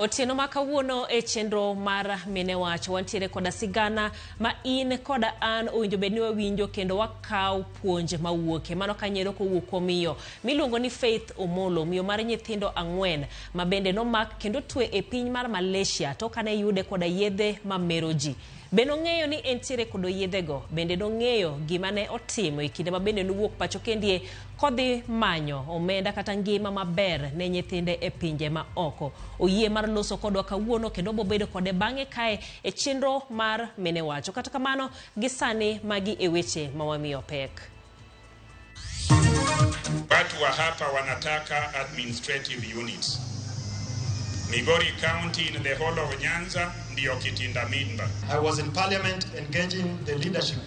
Otieno ma kawuono e chenro mar Mine Wach wantiere koda sigana ma in koda an owinjo bed ni wawinjo kendo wakaw puonj mawuoke. Mano kanyiero kowuok kuom miyo miluongo ni Faith Omolo, miyo mar nyithindo ang'wen ma bende nomak kendo twe e piny mar Malaysia tok kane yude koda yedhe mamero ji. Be nong'eyo ni entiere kod yedhego? Bende nong'eyo gima ne otimo e kinde ma bende nowuok pacho kendie kodhi manyo omenda kata ngima maber ne nyithinde e pinje ma oko. Oyie mar loso kodwa kawuono kendo bobedo kode bang'e kae e chenro mar Mine Wacho. Kata kamano, gi sani magi e weche ma wamiyo pek. Watu wa hapa wanataka administrative units. Migori County in the whole of Nyanza ndiyo kitinda mimba. I was in Parliament engaging the leadership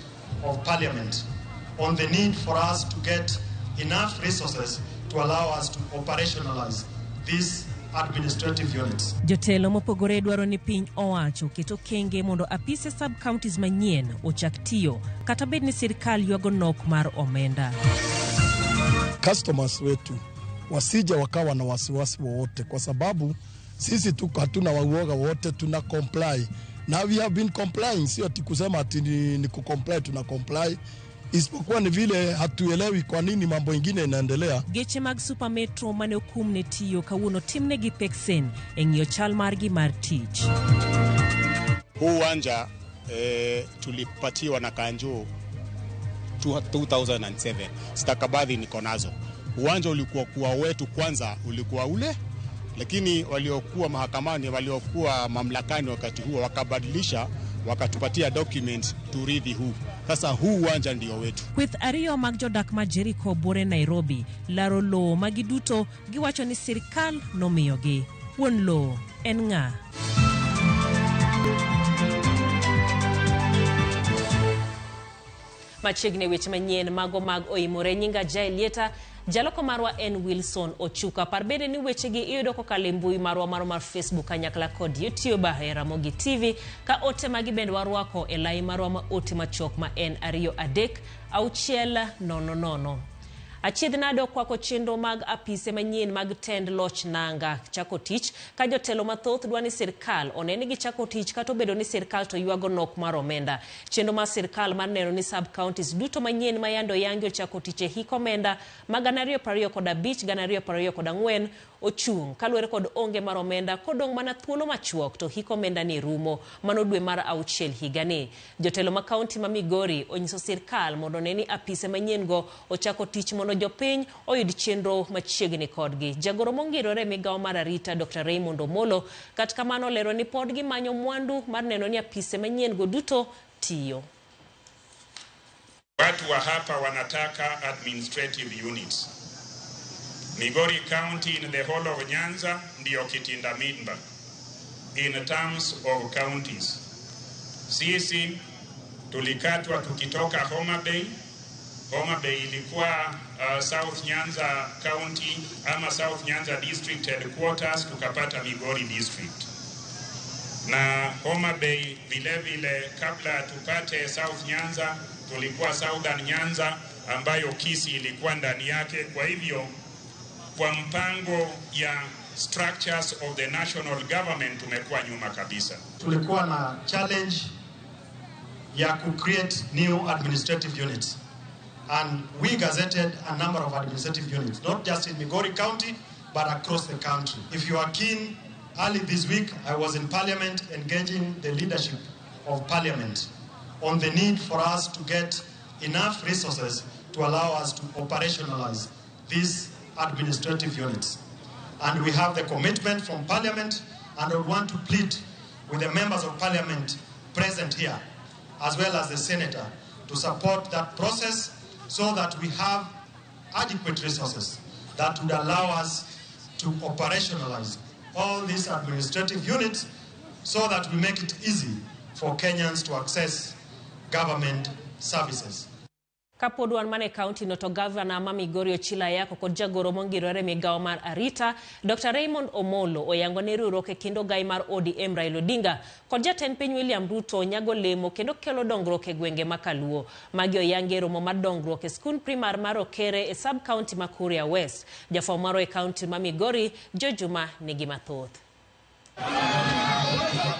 of Parliament on the need for us to get enough resources to allow us to operationalize these administrative units. Jotelo mopogore dwaro ni piny owacho oket okenge mondo apise sub-counties manyien ochak tiyo kata bed ni sirkal ywago nok mar omenda. Customers wetu wasije wakawa na wasiwasi wowote, kwa sababu sisi tuko hatuna uoga wote, tuna comply na we have been complying. Sio ati kusema ati ni kucomply, tuna comply, isipokuwa ni vile hatuelewi kwa nini mambo ingine inaendelea. Geche mag Super Metro mane okum ne tiyo kawuono timnegi peksen e ng'iyo chal margi mar tich. Huu uwanja tulipatiwa na Kanjo 2007. Stakabadhi niko nazo. Uwanja ulikuwa kuwa wetu kwanza, ulikuwa ule, lakini waliokuwa mahakamani, waliokuwa mamlakani wakati huo wakabadilisha, wakatupatia document turithi huu. Sasa huu uwanja ndio wetu. Kweth ariyo mag jodak ma Jericho buore Nairobi laro lowo ma giduto giwacho ni sirkal nomiyogi. Wuon lowo en ng'a? Machiegni weche manyien mago mag oimore. Nyinga Jael Lieta, jaloko marwa en Wilson Ochuka. Par bende ni wechegi iyudo kokalo e mbui marwa mar Facebook kanyakla kod YouTube e Ramogi TV, ka ote magi bende warwako e lai marwa ma ote machuok ma en 2 3 6 0 0. Achiedh nade okwako chenro mag apise manyien mag tend loch nanga chako tich ka jotelo mathoth dwa ni sirkal one ni gichako tich kata obedo ni sirkal to ywago nok mar omenda. Chenro mar sirkal mar neno ni sub counties duto manyien ma yande oyangi ochako tich e hik omenda ma 2025 2024 ochung' kaluwore kod onge mar omenda kodong' mana thuolo machuok to hik omenda ni rumo mano dwe mar 6 higani. Jotelo ma kaunti ma Migori onyiso sirkal mondo one ni apise manyien go ochako tich mondo jopiny oyud chenro machiegni kodgi. Jagoro mongirore e migawo mar arita Dr. Raymond Omolo kata kamano olero ni pod gimanyo mwandu mar neno ni apise manyien go duto tiyo. Watu wa hapa wanataka administrative units. Migori County in the whole of Nyanza ndiyo kitinda mimba in terms of counties. Sisi tulikatwa tukitoka Homa Bay. Homa Bay ilikuwa South Nyanza County ama South Nyanza District Headquarters, tukapata Migori District. Na Homa Bay vile vile kabla tupate South Nyanza tulikuwa Southern Nyanza ambayo Kisii ilikuwa ndani yake. Kwa hivyo kwa mpango ya structures of the national government tumekuwa nyuma kabisa. Tulikuwa na challenge ya ku create new administrative units, and we gazetted a number of administrative units, not just in Migori County but across the country. If you are keen, early this week I was in Parliament engaging the leadership of Parliament on the need for us to get enough resources to allow us to operationalize these administrative units. And we have the commitment from Parliament, and I want to plead with the members of Parliament present here, as well as the senator, to support that process so that we have adequate resources that would allow us to operationalize all these administrative units so that we make it easy for Kenyans to access government services. Kapod wan mana e kaunti no to gavana ma Migori Ochilo Ayako kod jagoro mongirore migawo mar arita Dr. Raymond Omolo oyango ni riwruok e kind ogai mar ODM Raila Odinga kod jatend piny William Ruto nyago lemo kendo kelo dongruok e gwenge ma Kaluo. Magi oyangi e romo mar dongruok e skund primar mar Okere e sub county ma Kuria West. Jafwambo marwa e kaunti ma Migori Joe Juma nigi mathoth.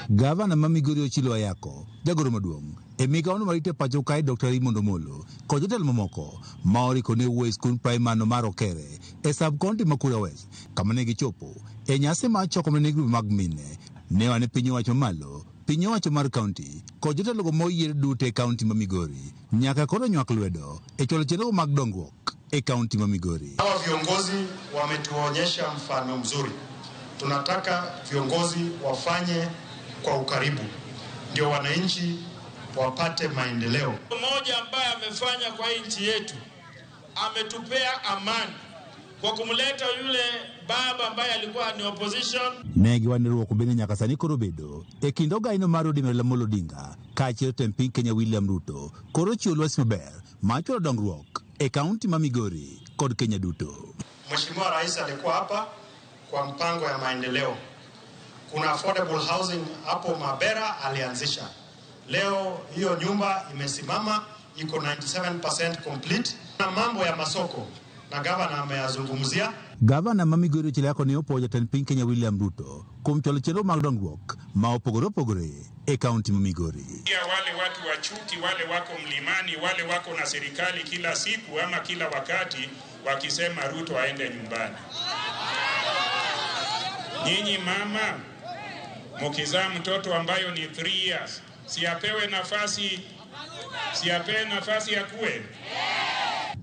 Gavana ma Migori Ochilo Ayako, jagoro maduong' e migawono marito e pacho kae Dr. Raymond Omolo kod jotelo mamoko ma oriko ne wuoyo e skund praimar no mar Okere e sub county ma Kura West kama ne gichopo e nyasi mar choko ne grube mag mine ne wane piny owacho malo piny owacho mar kaunti kod jotelogo moyier duto e kaunti ma Migori nyaka koro nywak lwedo e chwalo chenro mag dongruok e kaunti ma Migori. Hawa viongozi wametuonyesha mfano mzuri. Tunataka viongozi wafanye kwa ukaribu, ndio wananchi wapate maendeleo. Mmoja ambaye amefanya kwa hii nchi yetu, ametupea amani kwa kumleta yule baba ambaye alikuwa ni opposition. Ne giwanirruok bende nyaka sani koro bedo e kind ogaino mar ODM Raila Amolo Odinga kaachiel jatend piny Kenya William Ruto koro chiwo lwasi maber mar chwalo dongruok e kaunti ma Migori kod Kenya duto. Mheshimiwa Rais alikuwa hapa kwa mpango ya maendeleo. Kuna affordable housing hapo Mabera alianzisha. Leo hiyo nyumba imesimama iko 97% complete. Na mambo ya masoko na gavana ameyazungumzia. Gavana ma Migori Ochilo Ayako ne opuoyo jatend piny Kenya William Ruto kuom chwalo chenro mag dongruok ma opogore opogore e kaunti ma Migori. Pia wale watu wa chuki, wale wako mlimani, wale wako na serikali kila siku ama kila wakati wakisema Ruto aende nyumbani. Nyinyi mama, mukizaa mtoto ambayo ni 3 years, siapewe nafasi, siapewe nafasi ya kuwe.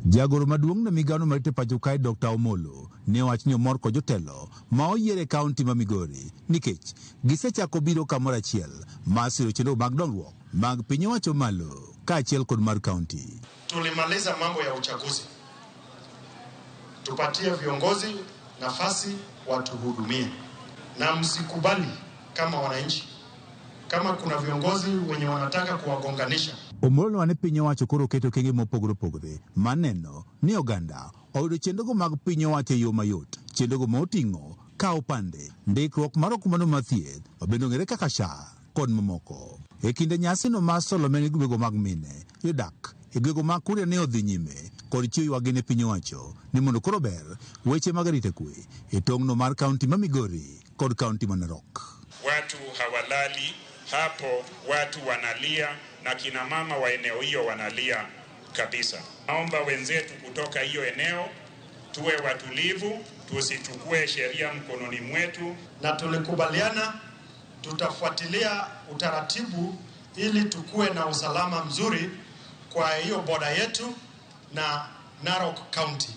Jagoro maduong' ne migawono marito e pacho kae Dr. Omolo ne owacho ni omor kod jotelo ma oyier e kaunti ma Migori nikech gisechako biro kamoro achiel mar siro chenro mag dongruok mag piny owacho malo kaachiel kod mar kaunti. Tulimaliza mambo ya uchaguzi, tupatie viongozi nafasi watuhudumie, na msikubali kama wananchi, kama kuna viongozi wenye wanataka kuwagonganisha. Omolo nowacho ni piny owacho koro keto okenge mopogore opogore mar neno ni oganda oyudo chenrogo mag piny owacho e yo mayot, chenrogo ma oting'o kawo pande, ndikruok mar okumbano mar thieth mabende ong'ere kaka SHA kod mamoko. E kinde nyasino mar solo ne grubego mag mine, jodak e gwego mag Kuria ne odhi nyime kod chiwo ywakgi ne piny owacho ni mondo koro ber weche mag arita kwe e tong'no mar kaunti ma Migori kod kaunti ma Narok. Watu hawalali hapo, watu wanalia na kina mama wa eneo hiyo wanalia kabisa. Naomba wenzetu kutoka hiyo eneo tuwe watulivu, tusichukue sheria mkononi mwetu. Na tulikubaliana tutafuatilia utaratibu ili tukue na usalama mzuri kwa hiyo boda yetu na Narok County.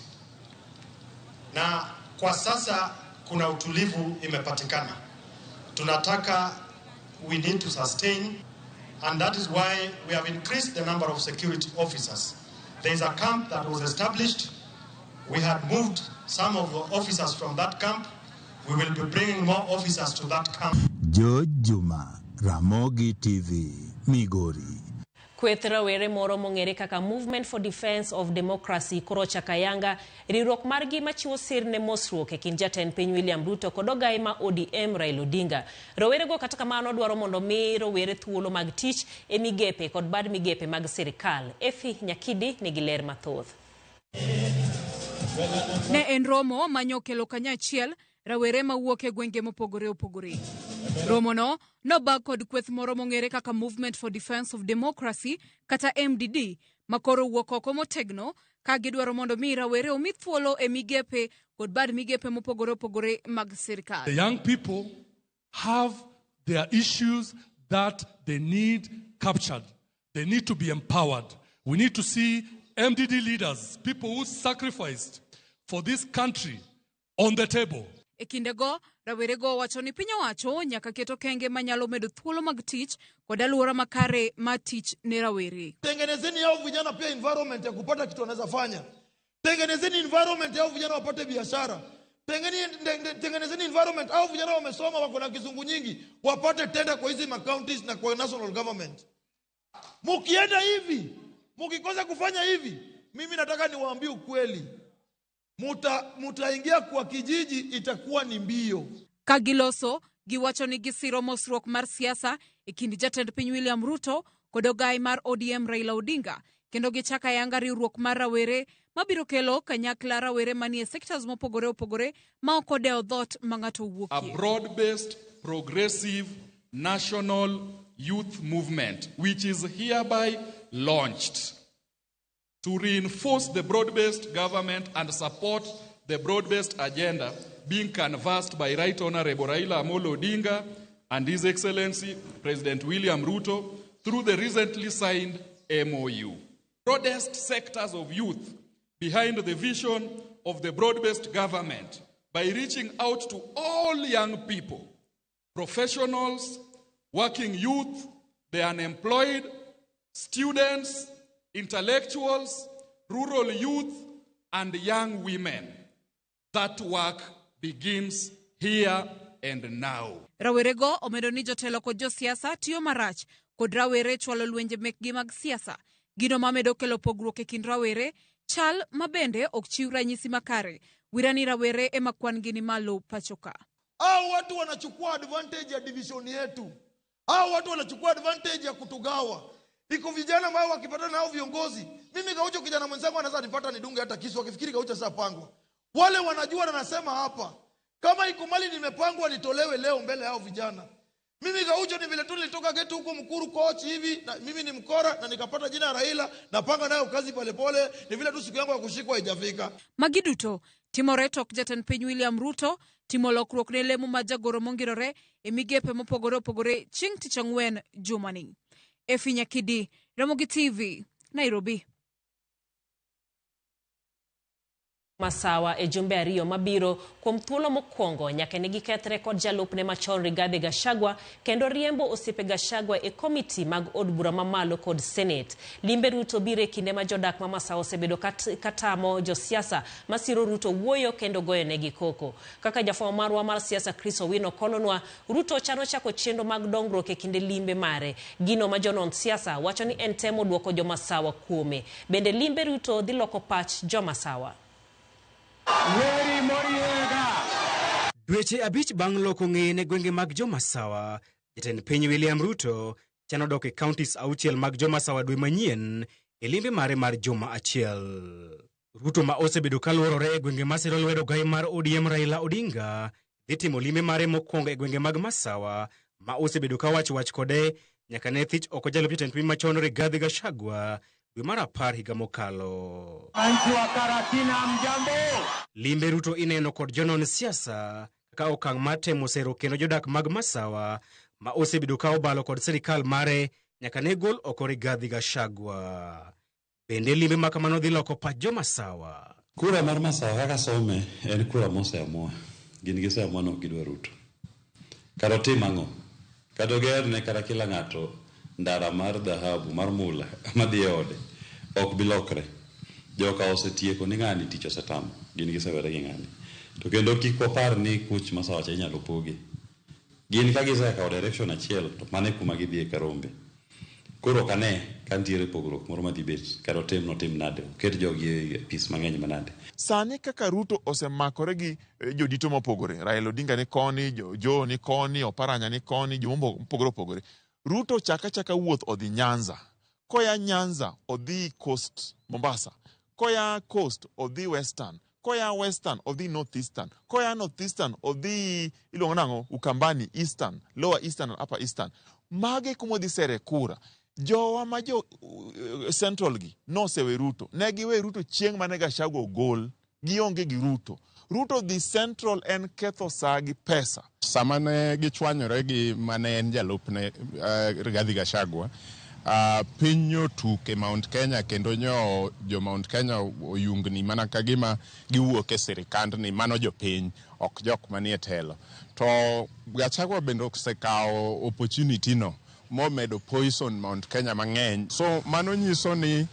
Na kwa sasa kuna utulivu imepatikana. Tunataka, we need to sustain, and that is why we have increased the number of security officers. There is a camp that was established. We had moved some of the officers from that camp. We will be bringing more officers to that camp. George Juma, Ramogi TV, Migori. Kweth rawere moro mong'ere kaka Movement for Defense of Democracy koro ochako ayanga riwruok margi machiwo sir ne mosruok e kind jatend piny William Ruto kod ogaye ma ODM Raila Odinga. Rowerego kata kamano dwaro mondo mi rowere thuolo mag tich e migepe kod bad migepe mag sirikal. Efi Nyakidi nigi ler mathoth. Ne en romo manyokelo kanyachiel rawere mawuok e gwenge mopogore opogore. Romono nobag kod kweth moro mong'ere kaka Movement for Defense of Democracy kata MDD makoro wuok oko motegno ka gidwaro mondo mi rawere omi thuolo e migepe kod bad migepe mopogore opogore mag sirkal. The young people have their issues that they need captured. They need to be empowered. We need to see MDD leaders, people who sacrificed for this country, on the table. E kindego, rawerego wacho ni piny owacho nyaka ket okenge manyalo medo thuolo mag tich kod alwora makare mar tich ne rawere. Tengenezeni hao vijana pia environment ya kupata kitu wanaweza fanya. Tengenezeni environment yao vijana wapate biashara. Tengenezeni environment hao vijana wamesoma wako na kizungu nyingi wapate tenda kwa hizi counties na kwa national government. Mukienda hivi, mukikosa kufanya hivi, mimi nataka niwaambie ukweli. Mutaingia kwa kijiji itakuwa ni mbio. Ka giloso, giwacho ni gisiro mosruok mar siasa e kind jatend piny William Ruto kod ogai mar ODM Raila Odinga kendo gichako ayanga riwruok mar rawere mabiro kelo kanyakla rawere manie sectors mopogore opogore ma ok odewo dhot ma ng'ato A wuokie. broad-based, progressive, National Youth Movement, which is hereby launched to reinforce the broad-based government and support the broad-based agenda being canvassed by Right Honorable Raila Amolo Odinga and His Excellency President William Ruto through the recently signed MOU. Broadest sectors of youth behind the vision of the broad-based government by reaching out to all young people, professionals, working youth, the unemployed, students, intellectuals, rural youth, and young women. That work begins here and now. Rawerego omedo ni jotelo kod josiasa tiyo marach kod rawere chwalo lwenje mekgi mag siasa. Gino mamedo kelo pogruok e kind rawere, chal mabende ok chiw ranyisi makare. Wirani rawere ema kwan gi ni malo pacho ka. Hao watu wanachukua advantage ya division yetu. Hao watu wanachukua advantage ya kutugawa. Iko vijana ambao wakipatana nao viongozi. Mimi Gaucho kijana mwenzangu anaweza nipata nidunge hata kisu akifikiri Gaucho sasa pangwa. Wale wanajua na nasema hapa. Kama iko mali nimepangwa nitolewe leo mbele yao vijana. Mimi Gaucho ni vile tu nilitoka getu huko Mukuru coach hivi na mimi ni mkora na nikapata jina Raila napanga nayo kazi pole pole, ni vile tu siku yangu ya kushikwa haijafika. Magiduto timore tok jatend piny William Ruto timo lokruok ne lemo ma jagoro mongirore e migepe mopogore opogore chieng' tich ang'wen jumani. Efi Nyakidi, Ramogi TV, Nairobi. Masawa e jumbe ariyo mabiro kuom thuolo mokwongo nyaka ne gikethre kod jalupne machon Rigathi Gachagua kendo riembo osiepe Gachagua e komiti mag od bura mamalo kod Senate. Limbe Ruto biro e kinde ma jodak ma Masawa osebedo katamo josiasa masiro Ruto wuoyo kendo goyonegi koko. Kaka jafwambo marwa mar siasa Chris Owino kolonwa, Ruto chano chako chenro mag dongruok e kinde limbe mare. Gino ma jonon siasa wacho ni en temo duoko jomasawa kuome. Bende limbe Ruto dhi loko pach jomasawa. Dweche 5 bang' loko ng'eye ne gwenge mag Jomasawa, jatend piny William Ruto chano dok e counties 6 mag Jomasawa dwe manyien e limbe mare mar juma achiel. Ruto ma osebedo kaluorore e gwenge masiro lwedo gai mar ODM Raila Odinga dhi timo limbe mare mokwongo e gwenge mag Masawa ma osebedo ka wacho wach kode nyaka ne thich oko jalup jatend piny machon Rigathi Gachagua dwe mar 10 higa mokalo. Limbe Ruto ineno kod jonon siasa kaka okang' mar temo sero kendo jodak mag Masawa ma osebedo ka obalo kod sirikal mare nyaka ne gol oko Rigathi Gachagua. Bende limbe ma kamano dhi loko pach jo-Masawa. Kura mar Masawa kaka some en kura moseamua. Gin giseamua ni ok gidwa Ruto. Kata otim ang'o? Kata ogerne kata kila ng'ato ndara mar dhahabu mar mula madhi e ode ok bi lokre. Joka osetieko ni ng'ani tich osetamo. Gin gisewere gi ng'ani. To kendo kik wapar ni kuch Masawa cha inyalo pogi. Gin ka gisekawo direction achiel to mano e kuma gidhiye ka rombe. Koro ok ane ka nitiere pogruok moro madhi bet kata otim notim nade oket jogi e pis mang'eny manade. Sani kaka Ruto osemakore gi jodito mopogore, Raila Odinga ni koni, Joe ni koni, Oparanya ni koni, jomopogore opogore. Ruto chaka chaka wuoth odhi Nyanza. Koya Nyanza odhi Coast Mombasa. Koya Coast odhi Western. Koya Western odhi North Eastern. Koya North Eastern odhi iluongo nang'o Ukambani Eastern, Lower Eastern and Upper Eastern. Mage kuma odhi sere kura. Jowa ma jo Central gi nosewe Ruto. Ne giwe Ruto chieng' mane Gachagua ogol. Gionge gi Ruto. Ruto dhi Central en ketho saa gi pesa. Sama ne gichwanyore gi mane en jalupne Rigathi Gachagua, piny nyotuk e Mount Kenya kendo nyo jo Mount Kenya oyungni mana ka gima giwuok e sirikandni, mano jopiny ok jok manie telo. To Gachagua bende osekawo opportunity no momedo poison Mount Kenya mang'eny. So mano nyiso ni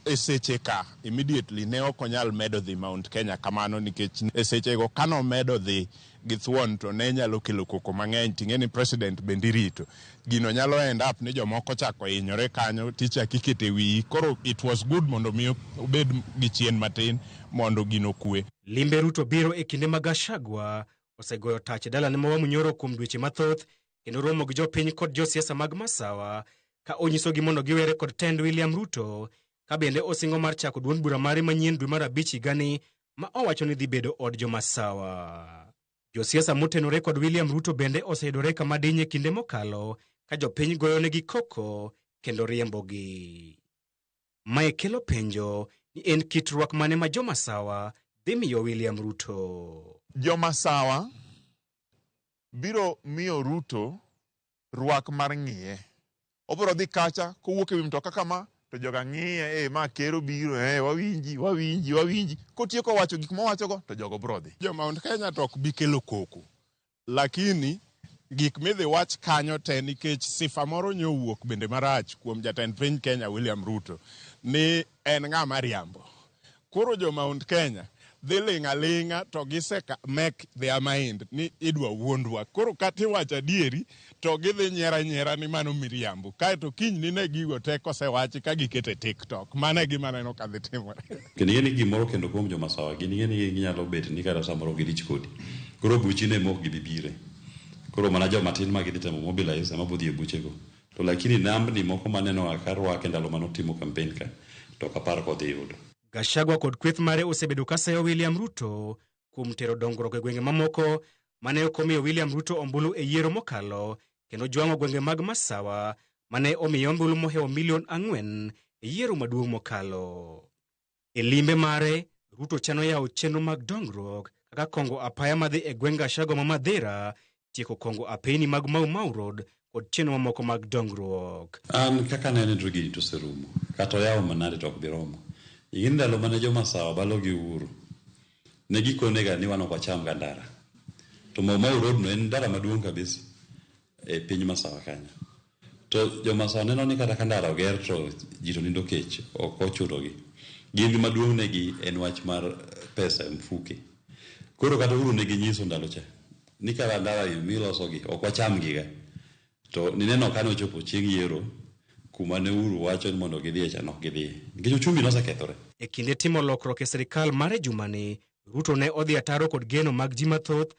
e seche ka immediately ne ok onyal medo dhi Mount Kenya kamano, nikech e sechego kanomedo dhi gi thuon to ne nyalo kelo koko mang'eny. Ting'e ni president bende irito gino nyalo end up ni jomoko chako hinyore kanyo tichako ikete wiyi. Koro it was good mondo mi obed gi chien matin mondo gino kwe. Limbe Ruto biro e kinde ma Gachagua osegoyo tach e dalane ma Wamunyoro kuom dweche mathoth kendo romo gi jopiny kod josiasa mag Masawa ka onyisogi mondo giwere kod tend William Ruto, ka bende osingo mar chako duond bura mare manyien dwe mar 5 higani ma owacho ni dhi bedo od jomasawa. Josiasa motenore kod William Ruto bende oseyudore kama diny e kinde mokalo ka jopiny goyonegi koko kendo riembogi. Mae kelo penjo ni en kit rwak mane ma jomasawa dhi miyo William Ruto. Jomasawa biro miyo Ruto rwak mar ng'iye. Obiro dhi kacha kowuok ewi mtoka kama to joga ng'iye, ma ker obiro, wawinji, wawinji, wawinji. Kotieko wacho gik mowachogo to jogo biro dhi. Jo Mount Kenya to ok bi kelo koko. Lakini gik midhi wach kanyo te nikech sifa moro nyowuok bende marach kuom jatend piny Kenya William Ruto ni en ng'ama riambo. Koro jo Mount Kenya dhi ling' aling'a to gise make their mind ni idwa wuondwa. Koro kata iwacho adieri to gidhi nyiera nyiera ni mano miriambo. Kaeto kiny ni ne gigo te kosewachi ka giketo e TikTok. Mano e gima aneno ka dhi timore. Kendo ing'e ni gimoro kendo kuom jomasawa gin ing'e ni ginyalo bet ni kata samoro gidich kodi. Koro buchi ne mok gibi bire. Koro mana joma tin ma gidhi temo mobilize ema bodhi e buchego. To lakini nambni moko maneno ka rwake ndalo manotimo campaign ka to ok apar kodhi yudo. Gachagua kod kweth mare osebedo ka seyo William Ruto kuom tero dongruok e gwenge mamoko mane ok omiyo William Ruto ombulu e yiero mokalo kendo jwang'o gwenge mag Masawa mane omiyo ombulu mohewo milion 4 e yiero maduong' mokalo. E limbe mare, Ruto chano yawo chenro mag dongruok kaka kongo apaya madhi e gweng' Gachagua ma Madhera, tieko kongo apeyni mag Mau Mau Road kod chenro mamoko mag dongruok. An kaka anene to gini to oserumo. Kata oyawo manade to ok bi romo. Ing'e ni ndalo mane jomasawa balo gi Uhuru, ne gikonega ni wan ok wacham ga ndara. To Mau Mau Road no en ndara maduong' kabisa e piny Masawa kanyo. To jomasawa neno ni kata ka ndara oger to ji to nindo kech, ok ochunogi. Gin maduong' negi en wach mar pesa e mfuke. Koro kata Uhuru ne ginyiso ndalo cha ni kara ndara milosogi ok wacham giga. To nineno kane ochopo chieng' yiero kuma ne Uhuru wacho ni mondo gidhiye cha nok gidhiye. Nikech uchumi nosekethore. E kinde timo lokruok e sirikal mare jumani, Ruto ne odhi ataro kod geno mag ji mathoth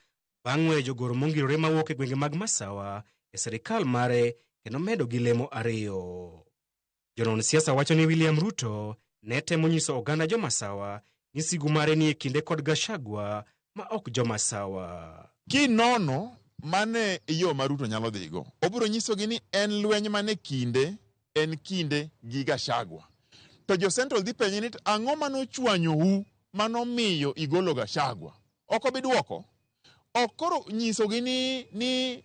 bang' weyo jogoro mongirore mawuok e gwenge mag Masawa e sirikal mare kendo medo gi lemo 2. Jonon siasa wacho ni William Ruto ne temo nyiso oganda jomasawa ni sigu mare ni e kinde kod Gachagua ma ok jomasawa. Kinono mane yo ma Ruto nyalo dhigo, obiro nyisogi ni en lweny mane kinde, en kinde gi Gachagua. To jo Central dhi penje ni ang'o manochwanyou manomiyo igolo Gachagua? Ok obi dwoko. Ok koro nyisogi ni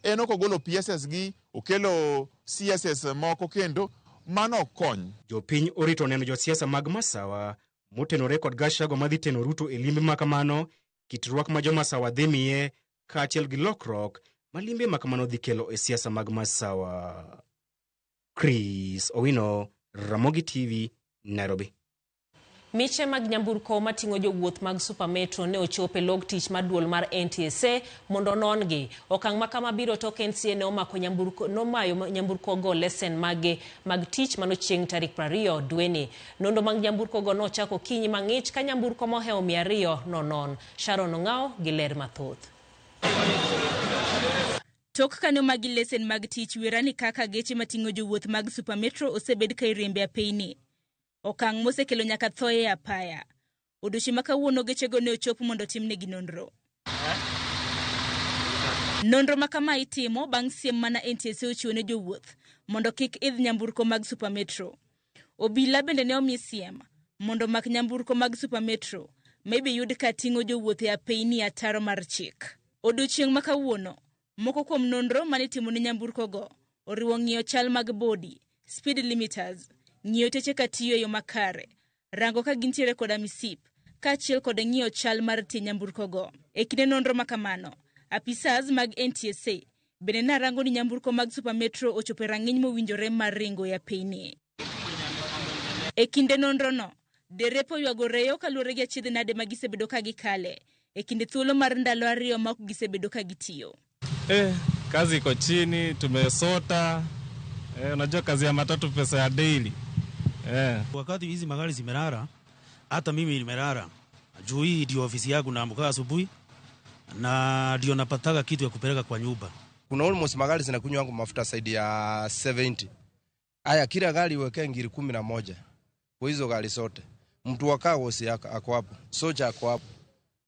en ok ogolo PSS gi, okelo CSS moko kendo, mano ok kony. Jopiny orito neno josiasa mag Masawa motenore kod Gachagua madhi teno Ruto e limbe makamano, kit rwak ma jomasawa dhi miye kaachiel gi lokruok ma limbe makamano dhi kelo e siasa mag Masawa. Chris Owino, Ramogi TV, Nairobi. Miche mag nyamburko mating'o jowuoth mag Super Metro ne ochopo e log tich mar duol mar NTSA mondo onon-gi. Okang' ma kama biro tok NTSA ne omako nyamburko, nomayo nyamburko go lesen mage mag tich mano chieng' tarik 20 dweni. Nondo mag nyamburko go nochako okinyi mang'ich ka nyamburko mohewo 200 nonon. Sharon Ong'ao gi ler mathoth. Tok kane omagi lesen mag tich, werani kaka geche mating'o jowuoth mag Super Metro osebed ka iriembe apeyni. Okang' mosekelo nyaka thoe e apaya. Odiochieng' ma kawuono gechego ne ochopo mondo otimnegi nonro. Nonro ma kama itimo bang' siem mana NTSA ochiwo ne jowuoth mondo kik idh nyamburko mag Super Metro. Obila bende ne omi siem mondo omak nyamburko mag Super Metro ma ibiyud ka ting'o jowuoth e apeyni ataro mar chik. Odiochieng' ma kawuono, moko kuom nonro mane itimo ne nyamburkogo oriwo ng'iyo chal mag bodi, speed limiters, ng'iyo teche ka tiyo e yo makare, rango ka gintiere koda misip, kaachiel kod ng'iyo chal mar tie nyamburkogo. E kinde nonro ma kamano, apisas mag NTSA bende ne rango ni nyamburko mag Super Metro ochopo e rang'iny mowinjore mar ringo e apeyni. E kinde nonrono, derepe oywago reyo kaluwore gi achiedh nade ma gisebedo ka gikale e kinde thuolo mar ndalo 2 ma ok gisebedo ka gitiyo. Kazi iko chini, tumesota. Unajua kazi ya matatu pesa ya daily. Wakati hizi magari zimelala, hata mimi nimelala. Juu hii ndio ofisi yangu naamka asubuhi na ndio napataga kitu ya kupeleka kwa nyumba. Kuna almost magari zinakunywa wangu mafuta zaidi ya 70. Aya, kila gari iwekee ngiri 11. Kwa hizo gari zote. Mtu wa car wash ako hapo, soja ako hapo.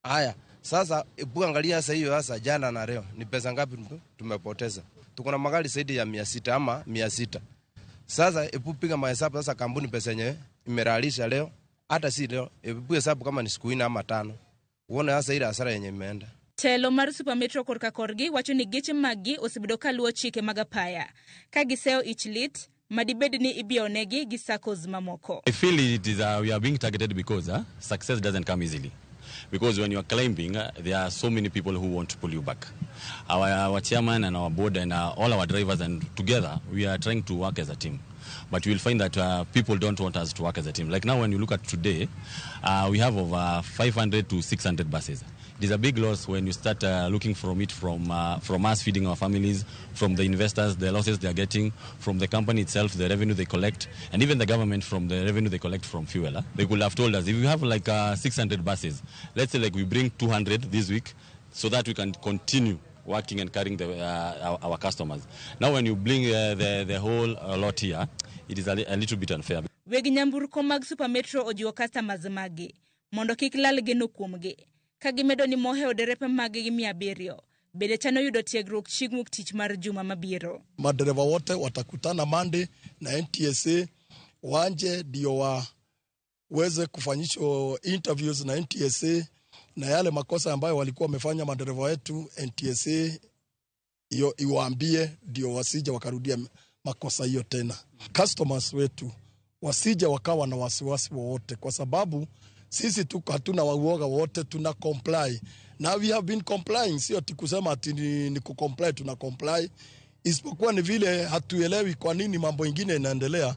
Aya, Sasa hebu angalia sasa hiyo sasa jana na leo ni pesa ngapi tumepoteza? Tuko na magari zaidi ya 600 ama 600. Sasa hebu piga mahesabu sasa kampuni pesa yenyewe imeralisha leo, hata si leo, hebu hesabu kama ni siku 4 ama 5. Uone sasa ile hasara yenye imeenda. Telo mar Supermetro korka korgi wacho ni geche maggi osebedo kaluwo chike mag apaya ka giseyo ich lit madibed ni ibiyonegi gi SACCOs mamoko. I feel it is we are being targeted because success doesn't come easily. Because when you are climbing, there are so many people who want to pull you back. Our chairman and our board and all our drivers, and together we are trying to work as a team. But you will find that people don't want us to work as a team. Like now when you look at today, we have over 500 to 600 buses. It is a big loss when you start looking from it, from us feeding our families, from the investors, the losses they are getting, from the company itself, the revenue they collect, and even the government from the revenue they collect from fuel. They could have told us, if you have like 600 buses, let's say like we bring 200 this week so that we can continue working and carrying our customers. Now when you bring the whole lot here, it is a little bit unfair. Weg nyamburko mag Supermetro ojiwo customers magi mondo kik lal geno kuomgi. Ka gimedo ni mohewo derepe maggi 700 bende chano yudo tiegruok chieng' wuok tich mar juma mabiro. Madereva wote watakutana Monday na NTSA wanje ndio waweze kufanyishwa interviews na NTSA, na yale makosa ambayo walikuwa wamefanya madereva wetu NTSA iyo iwaambie ndio wasije wakarudia makosa hiyo tena. Customers wetu wasije wakawa na wasiwasi wowote, kwa sababu sisi tu hatuna uoga wote, tuna comply. Na we have been complying, sio kusema ati ni kucomply, tuna comply. Isipokuwa ni vile hatuelewi kwa nini mambo ingine inaendelea.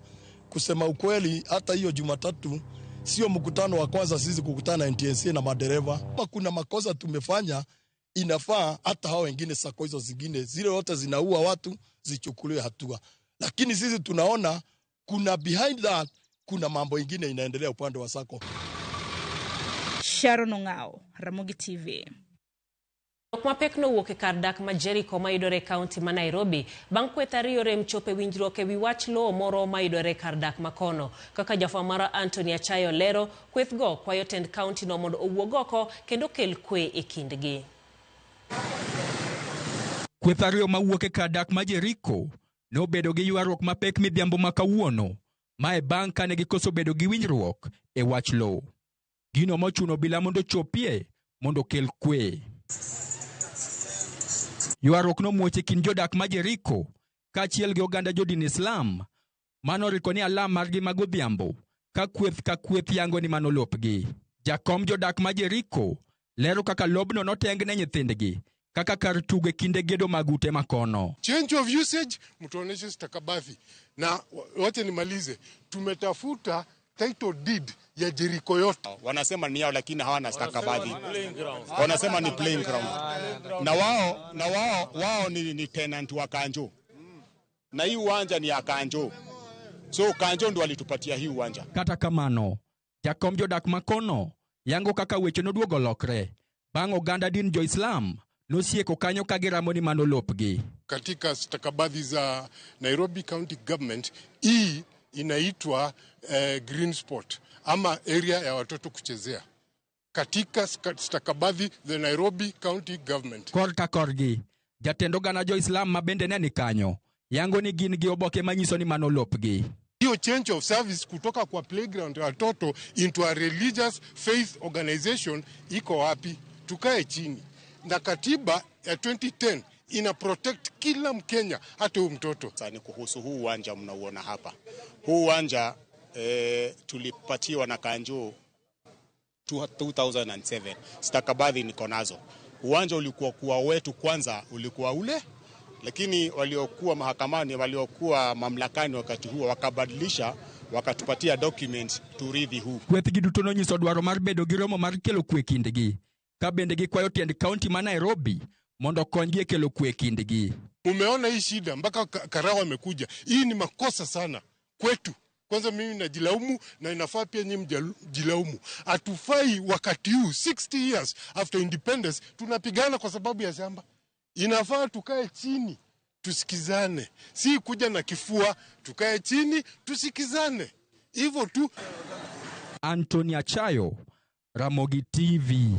Kusema ukweli, hata hiyo Jumatatu sio mkutano wa kwanza sisi kukutana NTSA na madereva. Kama kuna makosa tumefanya, inafaa hata hao wengine sako hizo zingine zile wote zinaua watu zichukuliwe hatua. Lakini sisi tunaona kuna behind that kuna mambo ingine inaendelea upande wa sako. Sharon Ongao, Ramogi TV. Mapek nowuok e kar dak ma Jericho mayudore e kaunti ma Nairobi bang' kweth ariyo rem chopo e winjruok e wi wach lowo moro mayudore e kar dak makono. Kaka jafwambo mara Anthony Achayo lero, kwethgo kwayo tend kaunti no mondo owuog oko kendo kel kwe e kindgi. Kweth ariyo mawuok e kar dak ma Jericho nobedo gi ywaruok mapek midhiambo ma kawuono, mae bang' kane gikoso bedo gi winjruok e wach lowo. Gino mochuno obila mondo ochopie mondo okel kwe. Ywaruok nomuoch e kind jodak ma Jericho kaachiel gi oganda jodin Islam manoriko ni alam margi ma godhiambo ka kweth yango ni mano lopgi. Jakom jodak ma Jericho lero kaka lobno noteng ne nyithindgi kaka kar tugo e kinde gedo mag ute makono. Change of usage, mtuoneshe stakabadhi. Na wache nimalize, tumetafuta title deed ya Jericho yote. Wanasema ni yao lakini hawana stakabadhi. Wanasema ni playing ground. Na wao ni tenant wa Kanjo. Na hii uwanja ni ya Kanjo. So Kanjo ndo walitupatia hii uwanja. Kata kamano, jakom jodak makono yango kaka weche noduogo lokre bang' oganda din jo Islam nosieko kanyo ka giramo ni mano lopgi. Katika stakabadhi za Nairobi County Government, hii inaitwa green spot ama area ya watoto kuchezea katika stakabadhi the Nairobi County Government. Korka korgi, jatend oganda jo Islam ma bende ne ni kanyo yango ni gin gi oboke manyiso ni mano lopgi. Hiyo change of service kutoka kwa playground ya watoto into a religious faith organization iko wapi? Tukae chini. Na katiba ya 2010 ina protect kila Mkenya, hata huyu mtoto. Sasa ni kuhusu huu uwanja mnauona hapa. Huu uwanja tulipatiwa na Kanjo 2007. Stakabadhi niko nazo. Uwanja ulikuwa kuwa wetu kwanza, ulikuwa ule, lakini waliokuwa mahakamani, waliokuwa mamlakani wakati huo wakabadilisha, wakatupatia document turidhi huu. Kweth gi duto nonyiso dwaro mar bedo gi romo mar kelo kwe kindgi, ka bende gikwayo tiend kaunti ma Nairobi mondo konygi e kelo kwe kindgi. Umeona hii shida mpaka karao amekuja. Hii ni makosa sana kwetu. Kwanza mimi najilaumu na inafaa pia nyinyi mjilaumu. Hatufai wakati huu 60 years after independence tunapigana kwa sababu ya shamba. Inafaa tukae chini tusikizane. Si kuja na kifua, tukae chini tusikizane. Hivyo tu. Anthony Achayo, Ramogi TV.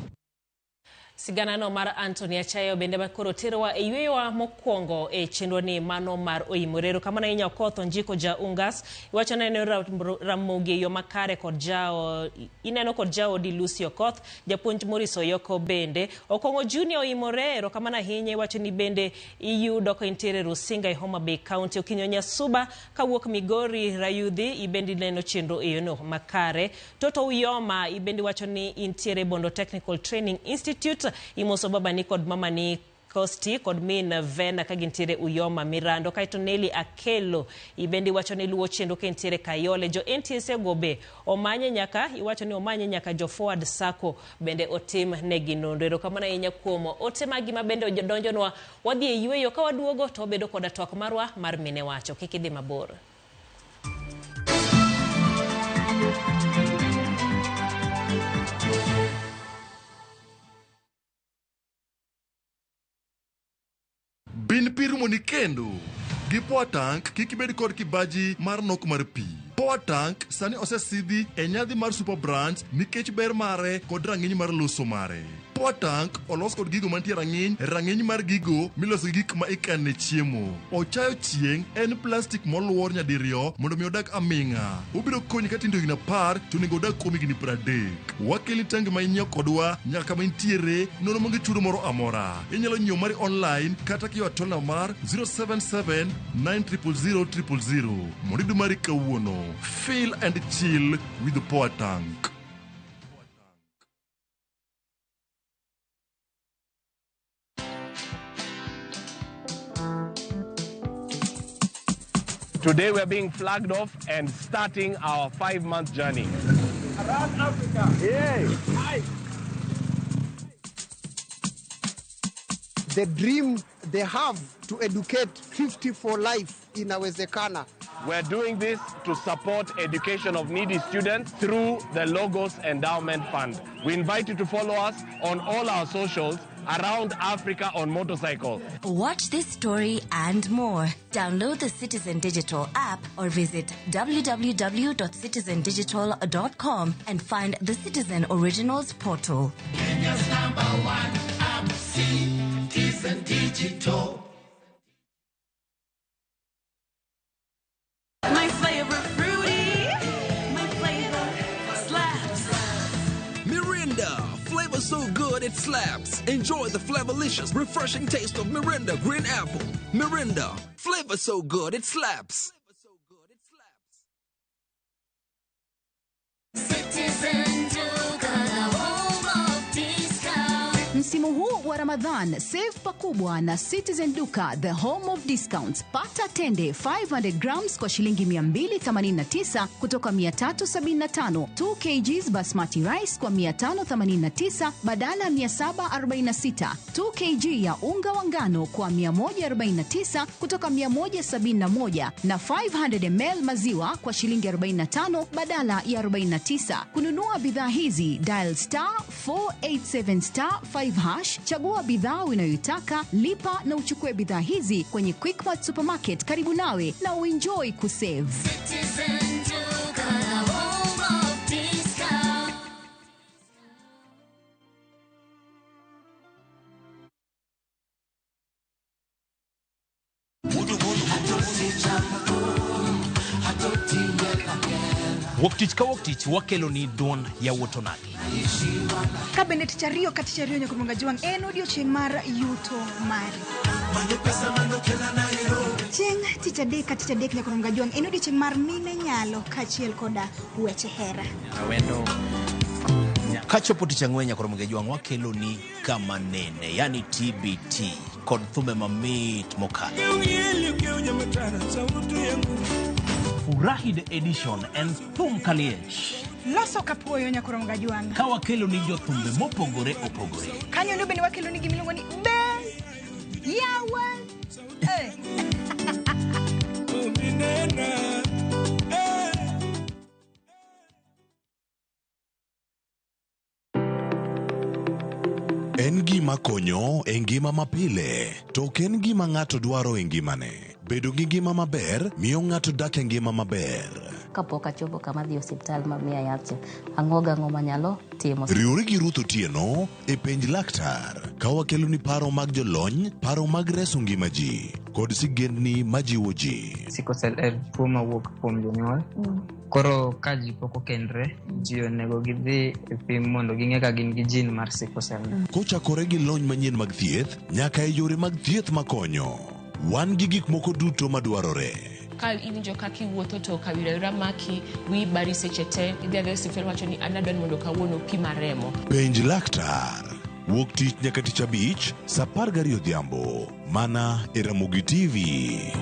Siganano mar Anthony Achayo bende makoro terowa e yweyowa mokwongo e chenro ni mano mar Oimore. Erokamano ahinya Okoth Onjiko ja Ungas. Iwacho ni ineno Ramogi e yo makare kod jao, ineno kod jaodi Lucy Okoth, japuonj Maurice Oyoko bende. Okong'o Junior Oimore, erokamano ahinya, iwacho ni bende iyudo ka intiere Rusinga e Homa Bay County. Okinyo Nyasuba kawuok Migori Rayudhi, ibende ineno chenro e yono makare. Toto Uyoma, ibende iwacho ni intiere Bondo Technical Training Institute. Imoso babani kod mamani Kosti kod min Vena ka gintiere Uyoma Mirando. Kaeto Nelly Akelo ibendi iwacho ni luwo chenro ka entiere Kayole. Jo NTSA go be omanye nyaka, iwacho ni omanye nyaka jo Forward Sacco bende otim negi nonro. Erokamano ahinya kuom ote magi ma bende odonjonwa. Wadhi e yweyo, ka waduogo to wabedo koda twak marwa mar mine wacho. Kik idhi mabor. Bin pi rumoni kendo. Gi Power Tank kik ibed kod kibaji mar nok mar pi. Power Tank sani osesidhi e nyadhi mar Super Brands nikech ber mare kod rang'iny mar loso mare. Power Tank olos kod gigo mantie rang'iny, rang'iny mar gigo miloso gi gik ma ikane chiemo. Ochayo chieng' en plastik moluor nyadiriyo mondo mi odag aming'a. Obiro konyi ka tindo higni 10 to onego odag kuom higni 30. Wakeli tangi ma inyiewo kodwa nyaka kama intiere nono maonge chudo moro amora. Inyalo nyiewo mari online kata kiyo atona mar 077 900 000 mondo iyud mari kawuono. Feel and chill with the Power Tank. Today we are being flagged off and starting our 5-month journey. Around Africa. Yay. Hi. The dream they have to educate 50 for life inawezekana. We're doing this to support education of needy students through the Logos Endowment Fund. We invite you to follow us on all our socials around Africa on motorcycle. Watch this story and more. Download the Citizen Digital app or visit www.citizendigital.com and find the Citizen Originals portal. Kenya's number one app, Citizen Digital. My flavor fruity, my flavor slaps. Mirinda, flavor so good it slaps. Enjoy the flavorlicious, refreshing taste of Mirinda Green Apple. Mirinda, flavor so good it slaps. Citizen Duka, the home of discount. Msimu huu wa Ramadhan, save pakubwa na Citizen Duka, the home of discounts. Pata tende 500 grams kwa shilingi 289 kutoka 375, 2 kgs basmati rice kwa 589 badala ya 746, 2 kg ya unga wa ngano kwa 149 kutoka 171 na 500 ml maziwa kwa shilingi 45 badala ya 49. Kununua bidhaa hizi dial star 487 star 5 hash, chagua bidhaa unayoitaka, lipa na uchukue bidhaa hizi kwenye Quickmart Supermarket karibu nawe na uenjoy kusave. Citizen Duka, the home of discount. Wuok tich ka wuok tich wakelo ni duond yawuot onagi. Ka bende tich ariyo ka tich ariyo nyaka Jwang' en odiochieng' mar yuto mari. Chieng' tich adek ka tich adek nyaka Jwang' en odiochieng' mar mine nyalo kaachiel koda weche hera. Awendo. Kachopo tich ang'wen nyaka Jwang' wakelo ni kama nene, yani TBT kod thumbe mamit mokalo. Furahi the edition en thum kaliech. Loso kapuoyo nyaka Jwang'. Ka wakelo ni jothumbe mopogore opogore. Kanyo ndo bende wakelo ni gimiluongo ni be yawa. Eh. En gima konyo e ngima mapile, to ok en gima ng'ato dwaro e ngimane. Bedo gi ngima maber miyo ng'ato dak e ngima maber. Kapok achopo kama adhi e osiptal ma miya yath cha, ang'o gang'o manyalo timo. Riwri gi Ruth Otieno e Penj Laktar ka wakeloni paro mag jolony, paro mag reso ngima ji, kod sigendni majiwo ji. Sickle cell en tuo mawuok kuom jonyuol. Koro ka ji pok okendre, ji onego gidhi e pim mondo ging'e ka gin gi gene mar sickle cell. Kochakore gi lony manyien mag thieth nyaka e yore mag thieth makonyo, wan gi gik moko duto madwarore. Ka iwinjo kaka iwuotho to kawira wira maki, wiyi bari seche te, idhi adhiya e osiptal iwacho ni an adwa ni mondo kawuono opima remo. Penj laktar. Wuok tich nyaka tich abich, saa 12 odhiambo, mana e Ramogi TV.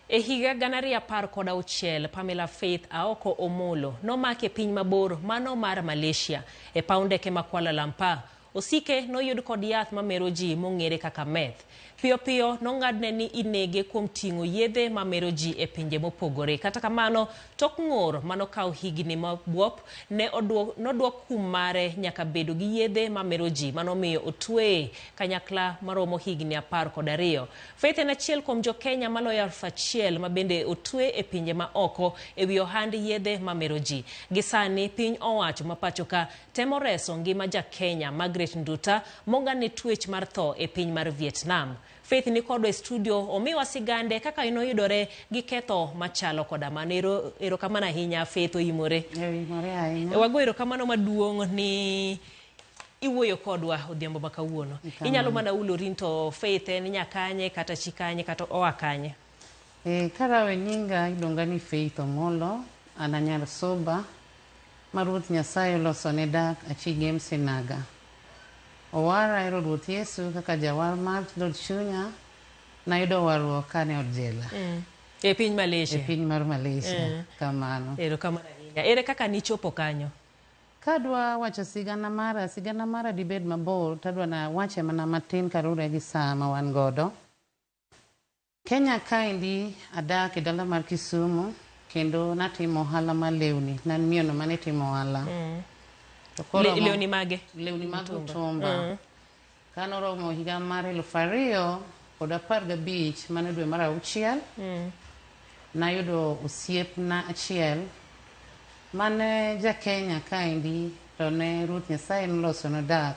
E higa 2016, Pamela Faith Aoko Omolo nomaki e piny mabor mano mar Malaysia e paw ndeke ma Kuala Lumpur. Osike noyud kod yath mamero ji mong'ere kaka meth. Piyo piyo nong'adne ni inege kuom ting'o yedhe mamero ji e pinje mopogore. Kata kamano, tok ng'ur manokawo higni mabuop, ne noduok kum mare nyaka bedo gi yedhe mamero ji manomiyo otweye kanyakla maromo higni 12. Faith en achiel kuom jo Kenya maloyo 1000 ma bende otwe e pinje ma oko e wi ohand yedhe mamero ji. Gi sani piny owacho ma pacho ka temo reso ngima ja Kenya Margaret Nduta mong'adne twech mar tho e piny mar Vietnam. Faith ni kodwa e studio omiwa sigande kaka noyudore gi ketho machalo koda mano. Erokamano ahinya Faith oimore. Oimore ahinya. Wago erokamano maduong' ni iwuoyo kodwa odhiambo ma kawuono. Inyalo mana ulori to Faith en nyakanye kata chi kanye kata oa kanye. Karawe nyinga iluonga ni Faith Omolo, an anyar Suba, ma Ruoth Nyasaye oloso ne dak Achigem Sinaga. Owara ahero Ruoth Yesu kaka jawar mar dhood chunya, nayudo warruok kane od jela. E piny Malaysia. E piny mar Malaysia, kamano. Erokamano ahinya. Ere kaka nichopo kanyo? Kadwa wacho sigana mara, sigana mara dibed mabor, tadwa na wache mana matin kaluwore gi saa ma wan godo. Kenya kaendi adak e dala mar Kisumu, kendo natimo ohala mar lewni, nan miyono mane timo ohala. To koro Lewni mage? Lewni mag mtumba. Kanoromo higa mar 2015, mano dwe mar 6, nayudo osiepna achiel mane ja Kenya kaendi to ne Ruoth Nyasaye noloso nodak,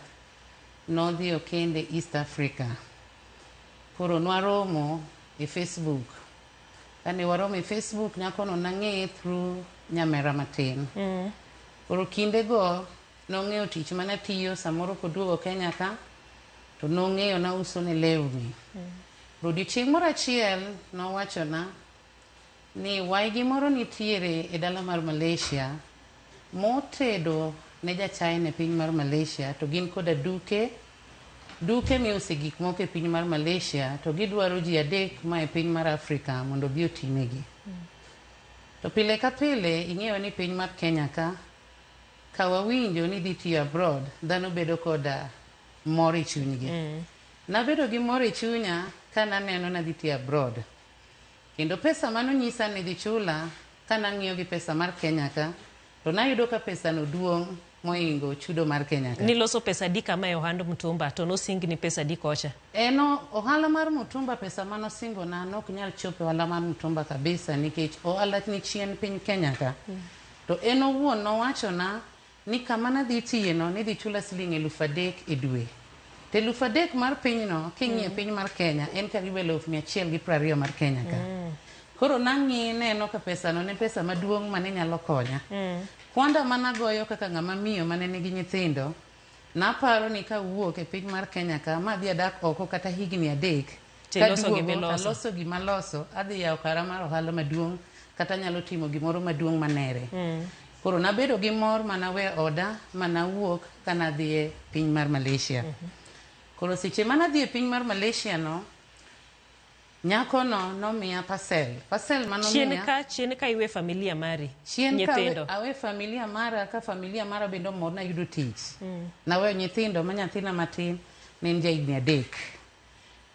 nodhi okende East Africa. Koro nwaromo e Facebook. Kane waromo e Facebook, nyakono nang'eye through nyamera matin. Koro kindego nong'eyo tich manatiyo, samoro koduogo Kenya ka, to nong'eyo nauso ne lewni. Odiochieng' moro achiel nowachona ni waygi moro nitiere e dala mar Malaysia motedo ne ja China e piny mar Malaysia, to gin koda duke miuse gik moko e piny mar Malaysia, to gidwaro ji 3 ma e piny mar Afrika mondo obi otinegi. To pile ka pile ing'eyo ni piny mar Kenya ka wawinjo ni dhi tiyo abroad, dhano bedo koda mor e chunygi. Nabedo gi mor e chunya ka naneno nadhi tiyo abroad. Kendo pesa manonyisa ni dhi chula, ka nang'iyo gi pesa mar Kenya ka, to nayudo ka pesa no duong' moingo chudo mar Kenya ka. Niloso pesa adi kama e ohand mtumba to nosingni pesa adi kocha? En ohala mar mtumba pesa manosingona nok nyal chopo e ohala mar mtumba kabisa nikech ohala ni chien piny Kenya ka. To en owuon nowachona ni kama nadhi tiyeno nidhi chula siling 3,000 e dwe. To 3,000 mar pinyno king'iyo piny mar Kenya en karibu 120,000 mar Kenya ka. Koro nang'i neno ka pesa no ne pesa maduong' mane nyalo konya. Kwanda managoyo kaka ng'ama miyo mane nigi nyithindo, naparo ni kawuok e piny mar Kenya ka madhi adak oko kata higni 3, Tiloso gimiloso. Aloso gima loso, adhi yawo kara mar ohala maduong' kata anyalo timo gimoro maduong' manere. Koro nabedo gi mor manawe oda manawuok kanadhi e piny mar Malaysia. Koro seche manadhi e piny mar Malaysia no, Nyakono nomiya parcel. Parcel manomiya. Chien ka, chien ka iwe familia mari. Chien ka Nyithindo. awe familia mara ka familia mara bende omor nayudo tich. Naweyo nyithindo ma nyathina matin ne en jahigni 3.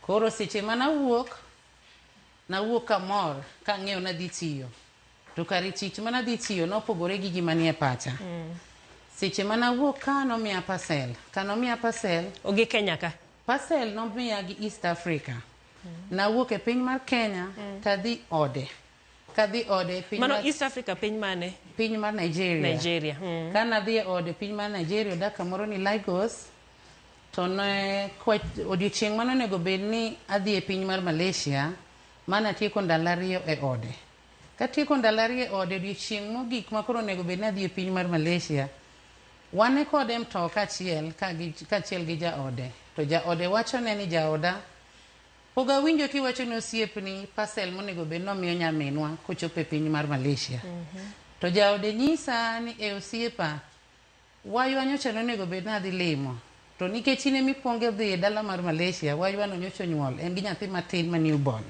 Koro seche manawuok, nawuok kamor kang'eyo nadhi tiyo. To kare tich manadhi tiyo nopogore gi gima nie pacha. Seche manawuok ka nomiya parcel. Ka nomiya parcel. Ogi Kenya ka? Parcel nomiya gi East Africa. Nawuok e piny mar Kenya tadhi ode. Kadhi ode piny Mano mar East Africa piny mane? Piny mar Nigeria. Nigeria. Kanadhi e ode piny mar Nigeria odak kamoro ni Lagos to ne odiochieng' mane onego bed ni adhi e piny mar Malaysia manatieko ndalo 2 e ode. Katieko ndalo 2 e ode odiochieng' mogik ma koro onego bed ni adhi e piny mar Malaysia wane kode mtoka achiel kaachiel gi jaode. To jaode wachone ni jaoda pok awinjo kiwacho ni osiepni parcel monego bed nomiyo nyaminwa kochopo e piny mar Malaysia. To jaode nyisa ni e osiepa waywa nyocha nonego bed ni adhi limo. To nikech in emikwongo dhi e dala mar Malaysia, waywa no nyocha onyuol, en gi nyathi matin ma newborn.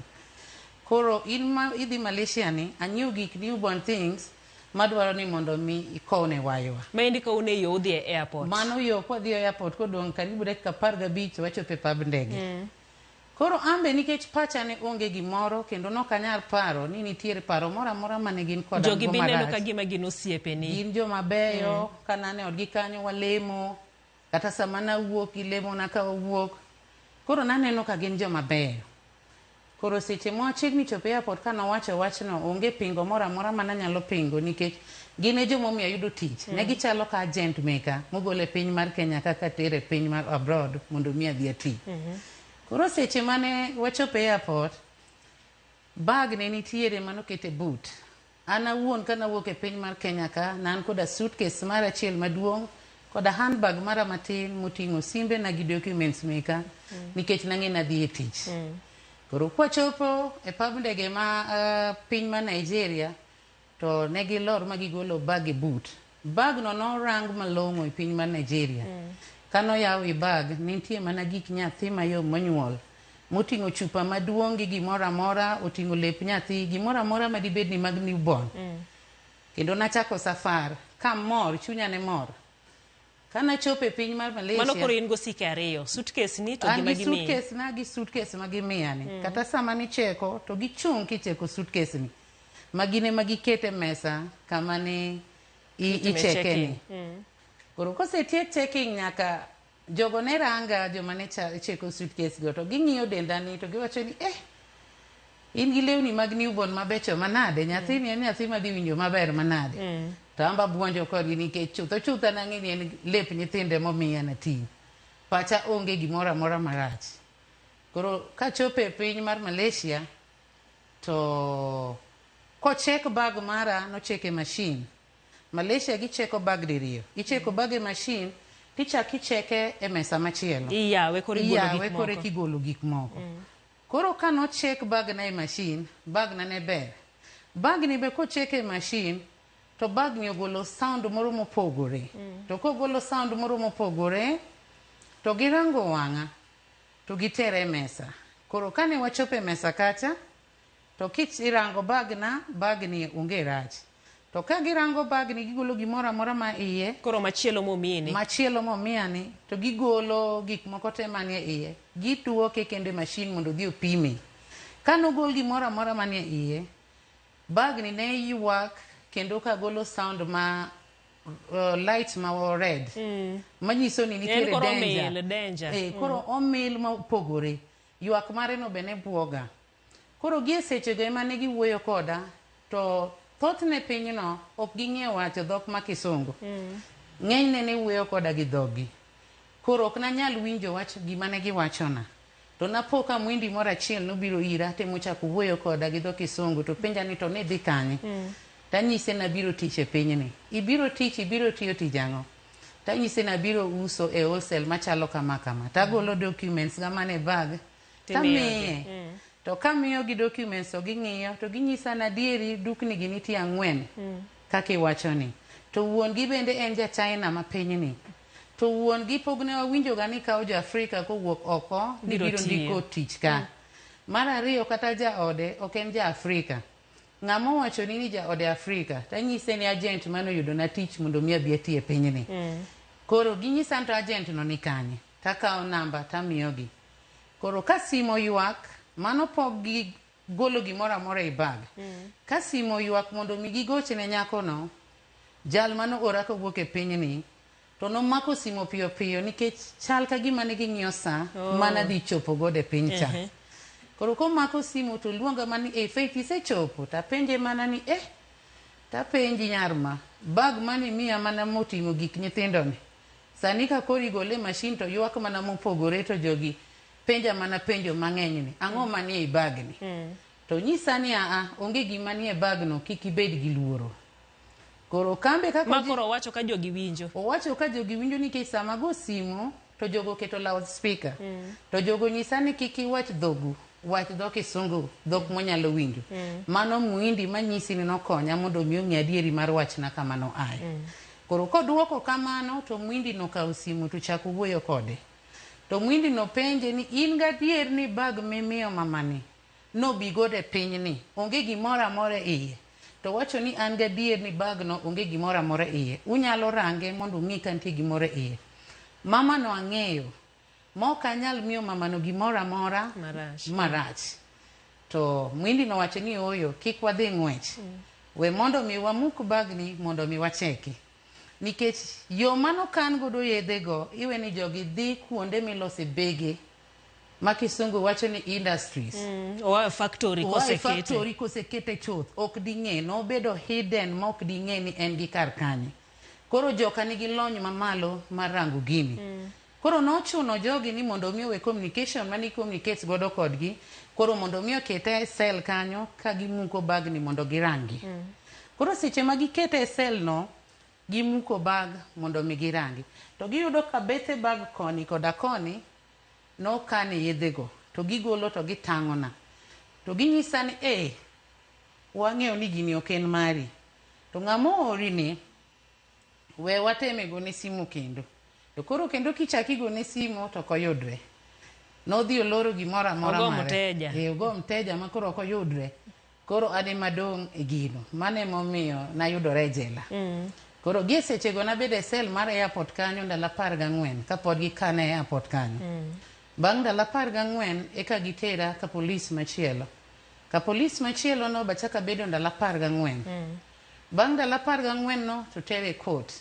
Koro in ma idhi Malaysia ni, anyiew gik newborn things madwaro ni mondo mi ikowne waywa. Maendi ka un e yo udhi e airport. Mano yo kwadhi e airport kodong' karibu dakika 15 wachopo e pab ndege. Koro ambe nikech pacha ne onge gimoro kendo nok anyal paro ni nitiere paro moro amora mane gin koda Jogi go bineno marach. ka gima gin osiepeni. Gin joma beyo, kanane odgi kanyo walemo, kata sama nawuok gilemona ka wawuok. Koro naneno ka gin joma beyo. Koro seche mwachiegni chopo e airport kanowacho wachno, onge pingo moro amora mananyalo pingo nikech gin e jomomiyo ayudo tich. Ne gichalo ka agent meka mogolo e piny mar Kenya kaka tere e piny mar abroad mondo mi adhi ati. Koro seche mane wachopo e airport, bag ne nitiere manoket e boot. An awuon kanawuok e piny mar Kenya ka, ne an koda suitcase mara achiel maduong' koda handbag mara matin moting'o simbe na gi documents meka nikech nang'e nadhi e tich. Koro kwachopo e pab ndege ma piny mar Nigeria, to ne gilor ma gigolo bag e boot. Bag no norang malong'o e piny mar Nigeria. Kanoyaw i bag, nitie mana gik nyathi mayom monyuol. Moting'o chupa maduong' gi gimoro amora, oting'o lep nyathi, gimoro amora madibed ni mag newborn. Kendo nachako safar, kamor, chunya ne mor. Kanachopo e piny mar Malaysia... Mano koro in gosike 2, suitcase ni to gima gimiyi. An gi suitcase na gi suitcase ma gimiya ni. Kata sama nicheko, to gichung' kicheko suitcase ni. Ma gin ema gikete mesa kama ne icheke ni. Koro kosetiek checking nyaka jogo ne ranga joma ne cheko suitcase go to ging'iyo denda ni to giwacho ni in gi lewni mag newborn mabecho manade, nyathini en nyathi madhi winjo maber manade. To an be abuonjo kodgi nikech chutho chutho nang'e ni en lep nyithinde momiya nating'. Pacha onge gimoro amora marach. Koro kachopo e piny mar Malaysia to kochek bag mara nochek e machine. Malaysia gicheko bag diriyo. Icheko bag e machine tichako icheke e mesa machielo. Iyawe koro igolo gik Iyawe koro moko. igolo gik moko. Koro kanochek bag na e machine, bag na ne ber. Bag ni be kochek e machine, to bag ni ogolo sound moro mopogore. To kogolo sound moro mopogore, to girango wang'a, to gitere e mesa. Koro kane wachopo e mesa kacha, to kirango bag na, bag ni onge rach. To ka girango bag ni gigolo gimoro amora ma iye. Koro machielo momiyi ni. Machielo momiya ni, to gigolo gik moko te manie iye. Gituoke kendo e machine mondo odhi opime. Kanogol gimoro amora manie iye, bag ni ne ywak kendo kagolo sound ma light ma red. Manyiso ni nitiere koro danger. Omil, danger. Koro omil ma opogore. Ywak mare no be ne buoga. Koro gie sechego ema ne giwuoyo koda, to thothne pinyno ok ging'eyo wacho dhok ma kisungu. Ng'enyne ne wuoyo koda gi dhogi. Koro ok nanyal winjo wach gima ne giwachona. To napo ka mwindi moro achiel nobiro ira temo chako wuoyo koda gi dho kisungu to penja ni to nidhi kanye. Tanyise nabiro tich e pinyni. Ibiro tich, ibiro tiyo tij ang'o? Tanyise nabiro uso e wholesale machalo kama kama. Tagolo documents ga mane bag. Tamiye. To kamiyo gi documents to ging'iyo to ginyisa na adieri dukni gi nitie 4 kaka iwacho ni. To wuon gi bende en ja China ma pinyni. To wuon gi pok ne wawinjo ga ni kawo jo Afrika kowuok oko ni biro ndiko tich ka. Mar ariyo kata jaode ok en ja Afrika. Ng'ama owachoni ni jaode Afrika, tanyise ni agent mane oyudona tich mondo mi abi ati e pinyni. Koro ginyisa ni to agent no ni kanye, takawo namba tamiyogi. Koro ka simu oywak, mano pok gigolo gimoro amora ei bag. Ka simu oywak mondo mi gigoch ne nyakono, jal mane oora kowuok e pinyni, to nomako simu piyo piyo nikech chal ka gima ne ging'iyo saa mana dhi chopo godo e piny cha. Koro komako simu to luonga mana ni eh, Faith isechopo? Tapenje mana ni eh, tapenji nyar ma, bag mane imiya mana moting'o gik nyithindo ni, sani ka koro igole e mashin to ywak mana mopogore to jogi penja mana penjo mang'eny ni, ang'o manie ei bag ni? To nyisa ni aa, onge gima nie bag no, kik ibed gi luoro. Koro kambe kaka Ma koro owacho ka jogi winjo. Owacho ka jogi winjo nikech sama ago simu to jogo oketo loud speaker. To jogo nyisa ni kik iwach dhogu, wach dho kisungu, dhok mwanyalo winjo. Mano muhindi manyisi ni nokonya mondo mi ong'e adieri mar wachna kama noaye. Koro koduoko kamano to muhindi nokawo simu to chako wuoyo kode. To muhindi nopenje ni in gadier ni bag mimiyo mamani nobi godo e pinyni onge gimoro amora e iye? To owacho ni an gadier ni bag no onge gimoro amora e iye. Unyalo range mondo ung'i ka nitie gimoro e iye. Mama no ang'eyo ma ok anyal miyo mamano gimoro amora marach. marach. To muhindi nowacho ni ooyo, kik wadhi ng'wech. We mondo mi wamuk bagni mondo mi wacheki. Nikech yo manokan godo yedhe go, iwe ni jogi dhi kuonde milose bege ma kisungu wacho ni industries. Oa e factory Oa e kosekete. factory kosekete chuth, ok ding'e, nobedo hidden ma ok ding'e ni en gi kar kanye. Koro joka nigi lony mamalo mar rango gini. Koro nochuno jogi ni mondo mi owe communication mane communicate godo kodgi, koro mondo mi okete e cell kanyo ka gimuko bagni mondo girangi. Koro seche ma gikete e cell no, gimuko bag mondo mi girangi. To giyudo ka bethe bag koni koda koni nokane yedhego, to gigolo to gitang'ona. To ginyisa ni eh, wang'eyo ni gini ok en mari. To ng'ama oori ni, we wateme gone simu kendo. To koro kendo kichak igone simu to ok oyudre. Nodhi oloro gimoro amora Ogo mare. mteja. Eh, ogo mteja ma koro ok oyudre. Koro an ema adong' e gino. Mano emomiyo nayudora e jela. Koro gie sechego nabedo e cell mar airport kanyo ndalo 14 kapod gikana e airport kanyo. Bang' ndalo 14 eka gitera ka polis machielo. Ka polis machielo no bachako abedo ndalo 14. Bang' ndalo 14 no to tere e court.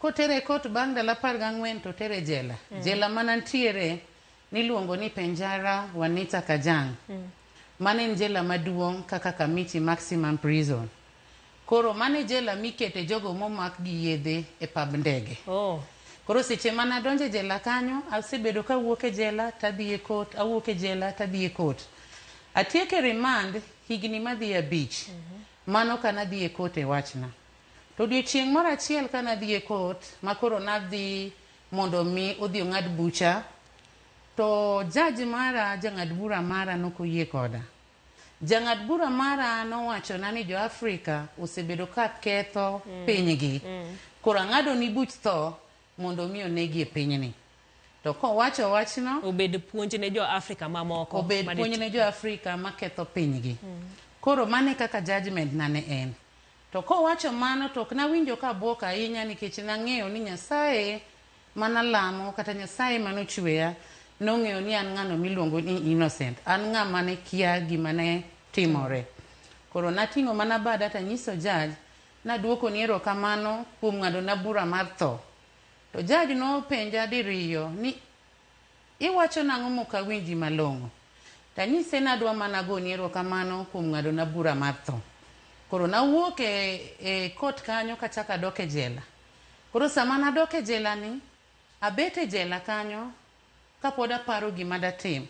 Kotere e court bang' ndalo 14 to tere e jela. Jela manantiere niluongo ni Penjara Wanita Kajang. Mano en jela maduong' kaka Kamiti Maximum Prison. Koro mano e jela mikete jogo momak gi yedhe e pab ndege. Koro seche mane adonjo e jela kanyo, asebedo kawuok e jela tadhi e court, awuok e jela tadhi e court. Atieko e remand higni madhi 5. Mano ka nadhi e court e wachna. To odiochieng' moro achiel ka nadhi e court, ma koro nadhi mondo mi odhi ong'ad bucha, to judge mara, jang'ad bura mara nokoyie koda. Jang'ad bura mara nowachona ni jo Afrika osebedo ka ketho pinygi. Koro ang'ado ni buch tho mondo mi onegi e pinyni. To kowacho wachno, obed puonj ne jo Afrika mamoko. Obed puonj ne jo Afrika maketho pinygi. Koro mano e kaka judgment na ne en. To kowacho mano to ok nawinjo ka abuok ahinya nikech nang'eyo ni Nyasaye manalamo kata Nyasaye manochweya nong'eyo ni an ng'ano miluongo ni innocent. An ng'ama ne kia gima ne timore. Koro nating'o mana bada tanyiso judge naduoko ni erokamano kuom ng'adona bura mar tho. To judge nopenja diriyo ni iwacho nang'o mok awinji malong'o. Tanyise ni adwa mana goni erokamano kuom ng'adona bura mar tho. Koro nawuok e court kanyo kachako adok e jela. Koro sama nadok e jela ni, abet e jela kanyo kapod aparo gima datim.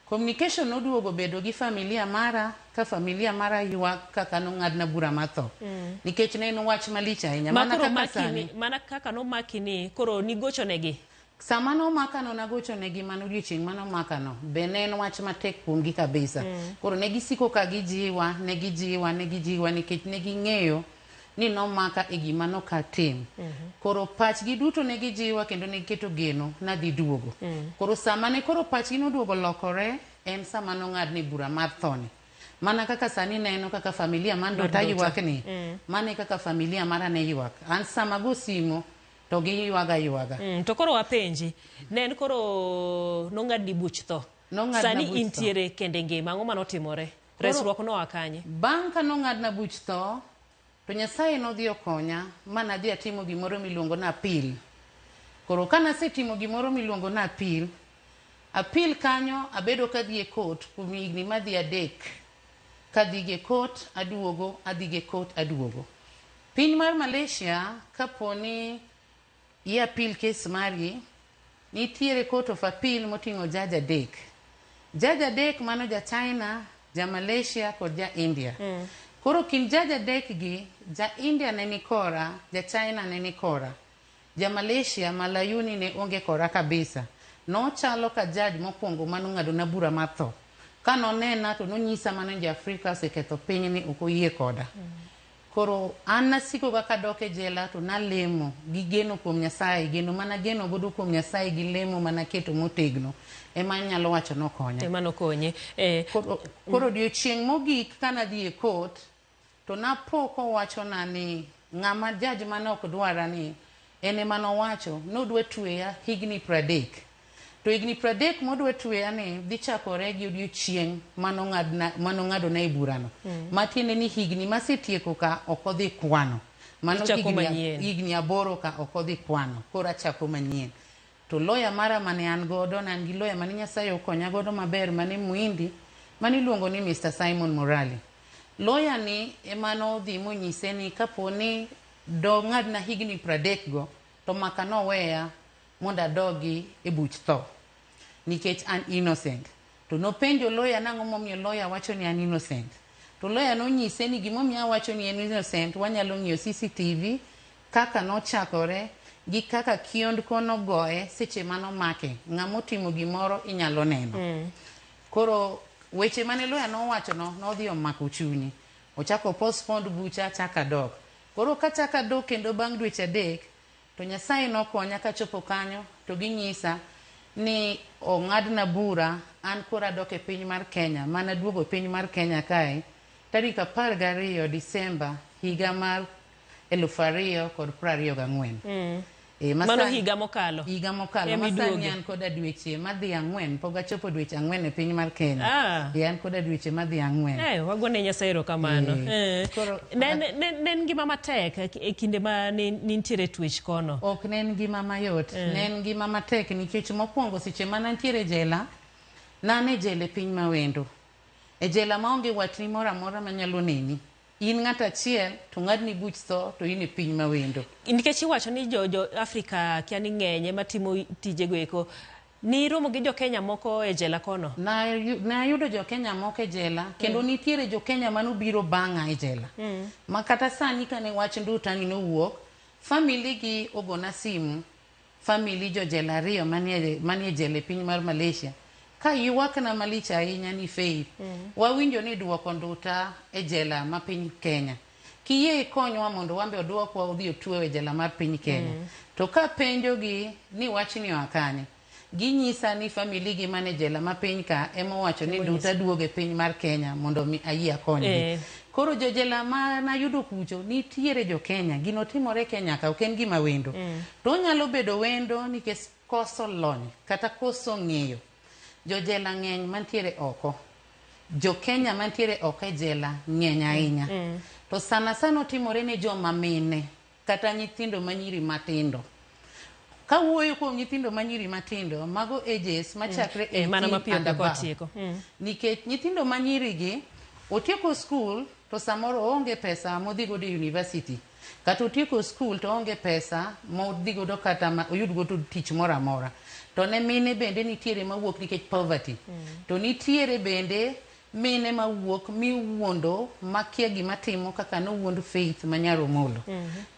Communication noduogo bedo gi familia mara, ka familia mara ywak kaka nong'adna bura mar tho. Nikech ne en wach malich ahinya. Ma Mana koro kaka maki sani. ni, mana kaka nomaki ni, koro nigochonegi? Sama nomakano nagochonegi mano odiochieng' manomakano, be ne en wach matek kuomgi kabisa. Koro ne gisiko ka gijiwa, ne gijiwa, ne gijiwa nikech ne ging'eyo ni nomaka e gima nokatim. Koro pachgi duto ne gijiwa kendo ne giketo geno nadhi duogo. Koro sama ne koro pachgi noduogo lokore, en sama nong'adne bura mar thoni. Mana kaka sani neno kaka familia mar Mar Nduta Nduta. ywak ni, mano e kaka familia mara ne ywak. An sama go simo to giywaga ywaga. To koro wapenji, ne en koro nong'adni buch tho. Nong'adna Sani buch tho. intiere kende ngima, ang'o manotimore? Resruok noa kanye? Bang' ka nong'adna buch tho, to Nyasaye nodhi okonya ma nadhi atimo gimoro miluongo ni appeal. Koro ka nasetimo gimoro miluongo ni appeal, appeal kanyo abedo kadhi e court kuom higni madhi 3. Kadhi e court aduogo, adhi e court aduogo. Piny mar Malaysia kapo ni i appeal case mari, nitiere court of appeal moting'o judge 3. Judge 3 mano ja China, ja Malaysia kod ja India. Koro kind judge 3 gi, ja India ne ni kora, ja China ne ni kora. Ja Malaysia Malayuni ne onge kora kabisa. Nochalo ka judge mokwongo manong'adona bura mar tho. Ka nonena to nonyisa mana ni ja-Afrika oseketho pinyni ok oyie koda. Koro an nasiko ga kadok e jela to nalemo gi geno kuom Nyasaye, geno mana geno godo kuom Nyasaye gi lemo mana keto motegno ema anyalo wacho nokonya. Ema nokonyi. Koro odiochieng' mogik kanadhi e court to napo kowachona ni ng'ama judge mane ok dwara ni en ema nowacho nodwa tweya higni 30. To higni 30 modwa tweya ni dhi chakore gi odiochieng' manong'adona e burano. Matiende ni higni masetieko ka ok odhi kwano. Mano Ichako manyien. higni 8 ka ok odhi kwano. Koro achako manyien. To lawyer mara mane an godo, ne an gi lawyer mane Nyasaye okonya godo maber mane Muhindi, mane iluongo ni Mr. Simon Morali. Lawyer ni ema nodhi monyise ni kapo ni dong'adna higni 30 go, to maka noweya mondo adogi e buch tho nikech an innocent. To nopenjo lawyer nang'o momiyo lawyer wacho ni an innocent. To lawyer nonyise ni gimomiyo awacho ni en innocent, wanyalo ng'iyo CCTV kaka nochakore gi kaka kiondko nogoye seche manomake. Ng'ama otimo gimoro inyalo neno. Koro weche mane lawyer nowacho no nodhi omako chunye. Ochako postpone bucha chaka dok. Koro kachaka dok kendo bang' dweche 3 to Nyasaye nokonya kachopo kanyo to ginyisa ni ong'adna bura an koro adok e piny mar Kenya. Mana duogo piny mar Kenya kae tarik 12 Disemba higa mar 2024. Mano higa mokalo. Higa mokalo. Ema Masani iduoge. an koda dweche madhi 4, pok achopo dweche 4 e piny mar Kenya. An koda dweche madhi 4. Wagone Nyasaye erokamano. Ne en ngima matek e kinde ma ne nitiere twech kono. Ok ne en ngima mayot. Ne en ngima matek nikech mokwongo seche mane antiere e jela, ne an e jela e piny mawendo. E jela maonge watni moro amora manyalo neni. In ng'at achiel to ng'adni buch tho to in e piny mawendo. Nikech iwacho ni jo Afrika kia ni ng'eny ema timo tijego eko. Niromo gi jo Kenya moko e jela kono? Nayudo jo Kenya moko e jela, kendo nitiere jo Kenya manobiro bang'a e jela. Ma kata sani kane wach Nduta ni nowuok, family gi ogona simu, family jo jela 2 manie jela e piny mar Malaysia. Ka ywakna malich ahinya ni Faith, wawinjo ni duoko Nduta e jela ma piny Kenya. Kiyie ikonywa mondo wambe oduokwa odhi otwewe e jela mar piny Kenya. To ka penjogi ni wachni oa kanye, ginyisa ni family gi mane jela ma piny ka ema owacho ni Nduta duogo e piny mar Kenya mondo mi ayie akonygi. Koro jo jela ma nayudo kucho nitiere jo Kenya, gino timore Kenya ka ok en gima wendo. To onyalo bedo wendo nikech koso lony kata koso ng'eyo. Jo jela ng'eny mantiere oko. Jo Kenya mantiere oko e jela ng'eny ahinya. To sana sana otimore ne joma mine kata nyithindo manyiri matindo. Kawuoyo kuom nyithindo manyiri matindo, mago ages machakre Mana 18 mapiyo and pok above. otieko. Nikech nyithindo manyiri gi otieko school to samoro oonge pesa modhi godo e university. Kata otieko school to oonge pesa modhi godo kata oyud godo tich moro amora. To ne mine bende nitiere mawuok nikech poverty. To nitiere bende mine mawuok miwuondo makia gima timo kaka nowuond Faith Manyar Omolo.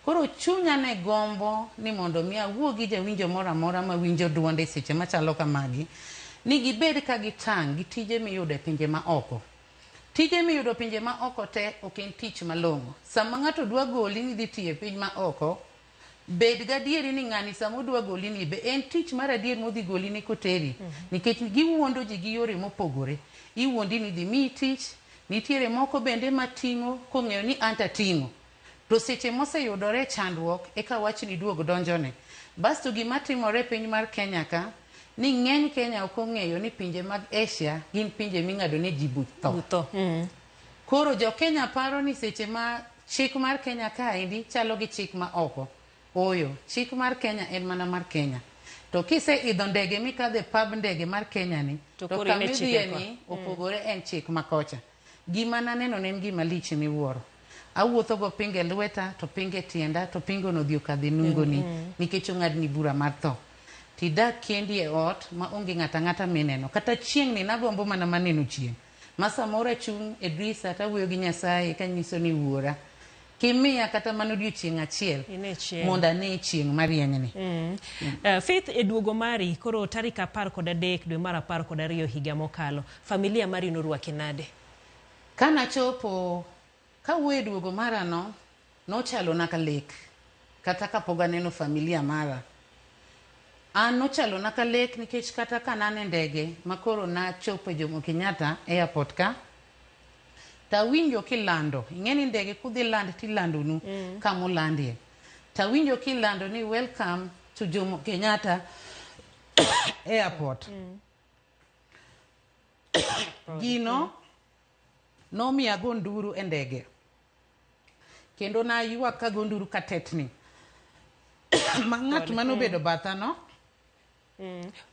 Koro chunya ne gombo ni mondo mi awuo gi jawinjo moro amora mawinjo duonde seche machalo kamagi, ni gibed ka gitang' gi tije miyudo e pinje ma oko. Tije miyudo pinje ma oko te ok en tich malong'o. Sama ng'ato dwa goli ni dhi tiyo e piny ma oko, Bed gadieri ni ng'ani sama odwa goli ni be en tich mar adier modhi goli ni koteri. Nikech giwuondo ji gi yore mopogore. Iwuondi ni idhi miyi tich, nitiere moko bende mating'o kong'eyo ni anto ating'o. To seche moseyudore e chandruok eka wachni duog donjone. Basto gima timore e piny mar Kenya ka, ni ng'eny Kenya ok ong'eyo ni pinje mag Asia gin pinje ming'ado ne ji buch tho. Koro jo Kenya paro ni seche ma chik mar Kenya kaendi chalo gi chik ma oko. Ooyo, chik mar Kenya en mana mar Kenya. To kise idho ndege mikadho e pab ndege mar Kenya ni, To to koro in kama e chike idhiye kwa. ni opogore en chik ma kocha. Gima naneno ne en gima lich miwuoro. Awuotho go pinga e lweta, to pinga e tienda, to pinga no odhi okadho e nungoni nikech ong'adni bura mar tho. Tidak kendi e ot ma onge ng'ato ang'ata mineno. Kata chieng' ni nagombo mana mar neno chieng'. Ma samoro achung' e drisa tawuoyo gi Nyasaye kanyiso ni wuora, kimiya kata mana odiochieng' achiel Ine chieng'. mondo ane chieng' marienyni. Faith, e duogo mari koro tarik 13 dwe mar 12 higa mokalo, familia mari norwaki nade? Kanachopo, kawuoyo e duogo mara no, nochalona ka lek. Kata kapok aneno familia mara. An nochalona ka lek nikech kata ka nan e ndege makoro nachopo e Jomo Kenyatta airport ka, tawinjo kilando, ing'e ni ndege kudhi land tilandonu kama olandie. Tawinjo kilando ni welcome to Jomo Kenyatta airport. Gino nomiyo ago nduru e ndege. Kendo naywak kago nduru katetni. Ma ng'at manobedo batha no,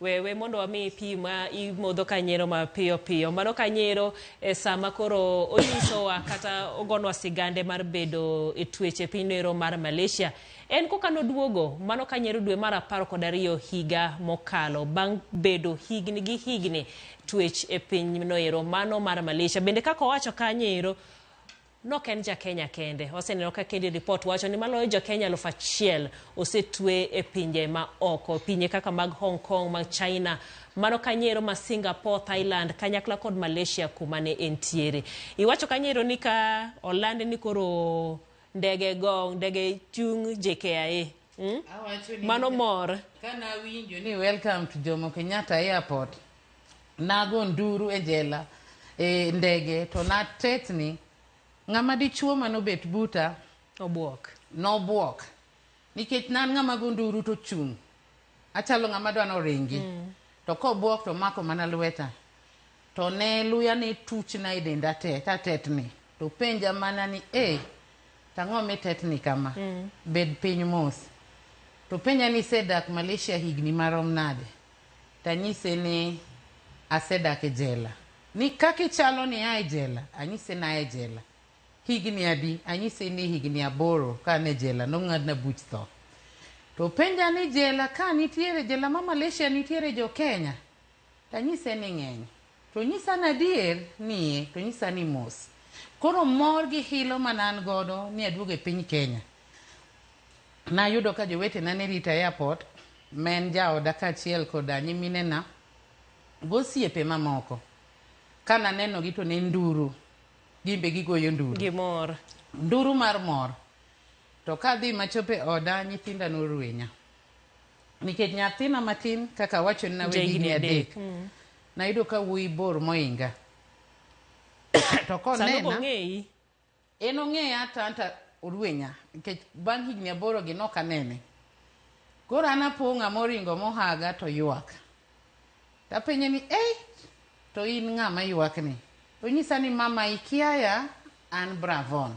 We mondo wamiyi pi ma imodho kanyiero mapiyo piyo. Mano kanyiero e sama koro onyisowa kata ogonwa sigande mar bedo e twech e piny ero mar Malaysia. En koka noduogo mano kanyiero dwe mar 12 higa mokalo bang' bedo higni gi higni twech e piny noero mano mar Malaysia. Bende kaka owacho kanyo ero, nok en ja Kenya kende. Waseneno ka kendi report wacho ni maloyo jo Kenya 1000 osetwe e pinje ma oko, pinje kaka mag Hong Kong, mag China, mano kanyiero ma Singapore, Thailand, kanyakla kod Malaysia kuma ne entiere. Iwacho kanyiero ni ka oland ni koro ndege gong, ndege chung JKIA. Awacho ni Mano mor. Kana winjo ni welcome to Jomo Kenyatta airport, nago nduru e jela e ndege to natetni. Ng'ama dichuo manobet buta obuok. Nobuok. Nikech nan ng'ama go nduru to chung'. Achalo ng'ama dwa noringi. To kobuok to mako mana lweta. To ne luya ne tuchna e denda te, tatetni. To penja mana ni, eh, tang'o mitetni kama? Bed piny mos. To penja ni isedak Malaysia higni marom nade? Tanyise ni asedak e jela. Ni kaka ichalo ni a e jela, anyise ni a e jela. Higni adi? Anyise ni higni 8 ka an e jela, nong'adna buch tho. To penja ni jela ka nitiere, jela ma Malaysia nitiere jo Kenya? Tanyise ni ng'eny. To nyisa ni adier ni e, to nyisa ni mos. Koro mor gi hilo mane an godo ni aduogo e piny Kenya. Nayudo ka jowetena ne rita e airport, ma en jaoda kaachiel koda nyiminena gosiepe mamoko. Kananenogi to ne nduru, gin be gigoyo nduru. Gimor. Nduru mar mor. To kadhi machopo e oda, nyithinda norwenya. Nikech nyathina matin kaka awacho ni nawe higni 3. Nayudo ka wuoyi bor moinga. To Sano konena, bong'eyi. en ong'eya to anto orwenya. Nikech bang' higni 8 gi nok anene. Koro an apo ng'ama oringo mohaga to ywak. Tapenje ni, ei, to in ng'ama ywakni? To onyisa ni mama ikiaya, an Bravon.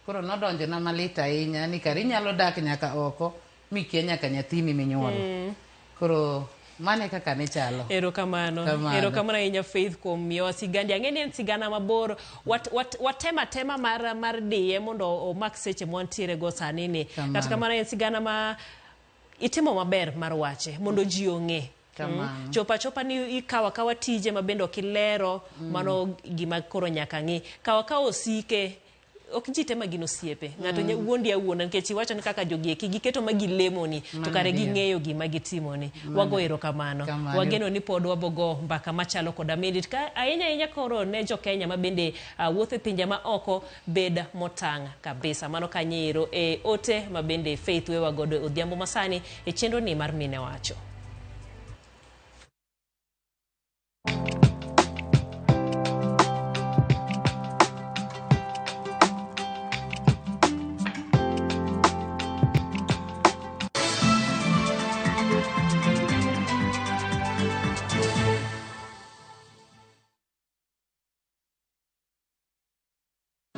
Koro nodonjona malit ahinya ni kare inyalo dak nyaka oko mikia nyaka nyathini minyuolo. Koro mano e kaka ne chalo. Erokamano. Kamano. Erokamano ahinya Faith kuom miyowa sigandi. Ang'e ni en sigana mabor. Watema tema mar diye mondo omak seche mwantiere go sani ni. Kamano. Kata kamano en sigana ma itimo maber mar wache mondo ji ong'e. Kamano. Chopo achopa ni ikawo akawa tije ma bende ok ilero, mano gima koro nyaka ng'i. Kaw akawa osike Ok ji te ma gin osiepe. Ng'ato wuondi awuonda nikech iwacho ni kaka jogi eki giketo ma gilemoni to kare ging'eyo gima gitimoni. Wago erokamano. Wageno ni pod wabogo mbaka machalo koda Midit. Ka ahinya ahinya koro ne jo Kenya ma bende wuotho e pinje ma oko bed motang' kabisa. Mano kanyo ero e ote ma bende Faith wewa godo e odhiambo masani e chenro ni mar Mine Wacho.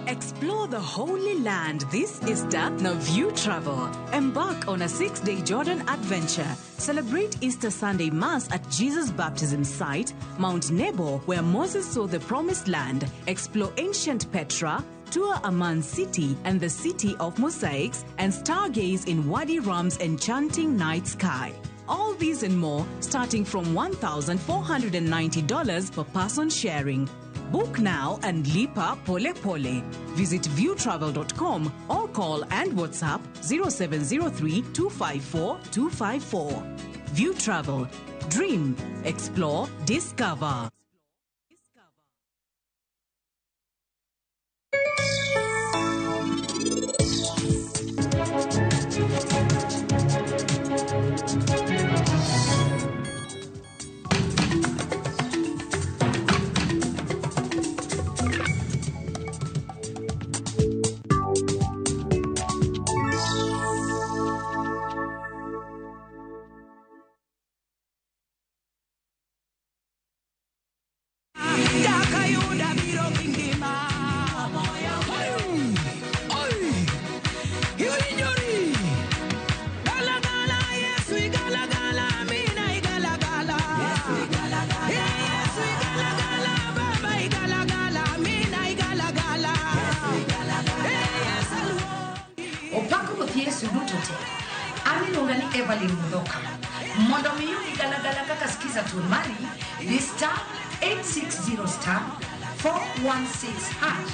Explore the Holy Land this Easter, now View Travel. Embark on a 6-day Jordan adventure. Celebrate Easter Sunday Mass at Jesus' baptism site, Mount Nebo, where Moses saw the Promised Land. Explore ancient Petra, tour Amman City and the City of Mosaics, and stargaze in Wadi Rum's enchanting night sky. All these and more, starting from $1,490 per person sharing. Book now and lipa pole pole. Visit viewtravel.com or call and WhatsApp 0703 254 254. View Travel. Dream, explore, discover. Opako Ruoth Yesu duto te. An iluonga ni Evelyn Mudhoka. Mondo mi iyudi galagala kaka skiza tune mari, di star 860 star 416 hash.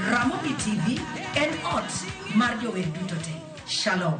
Ramogi TV en ot mar jower duto te. Shalom.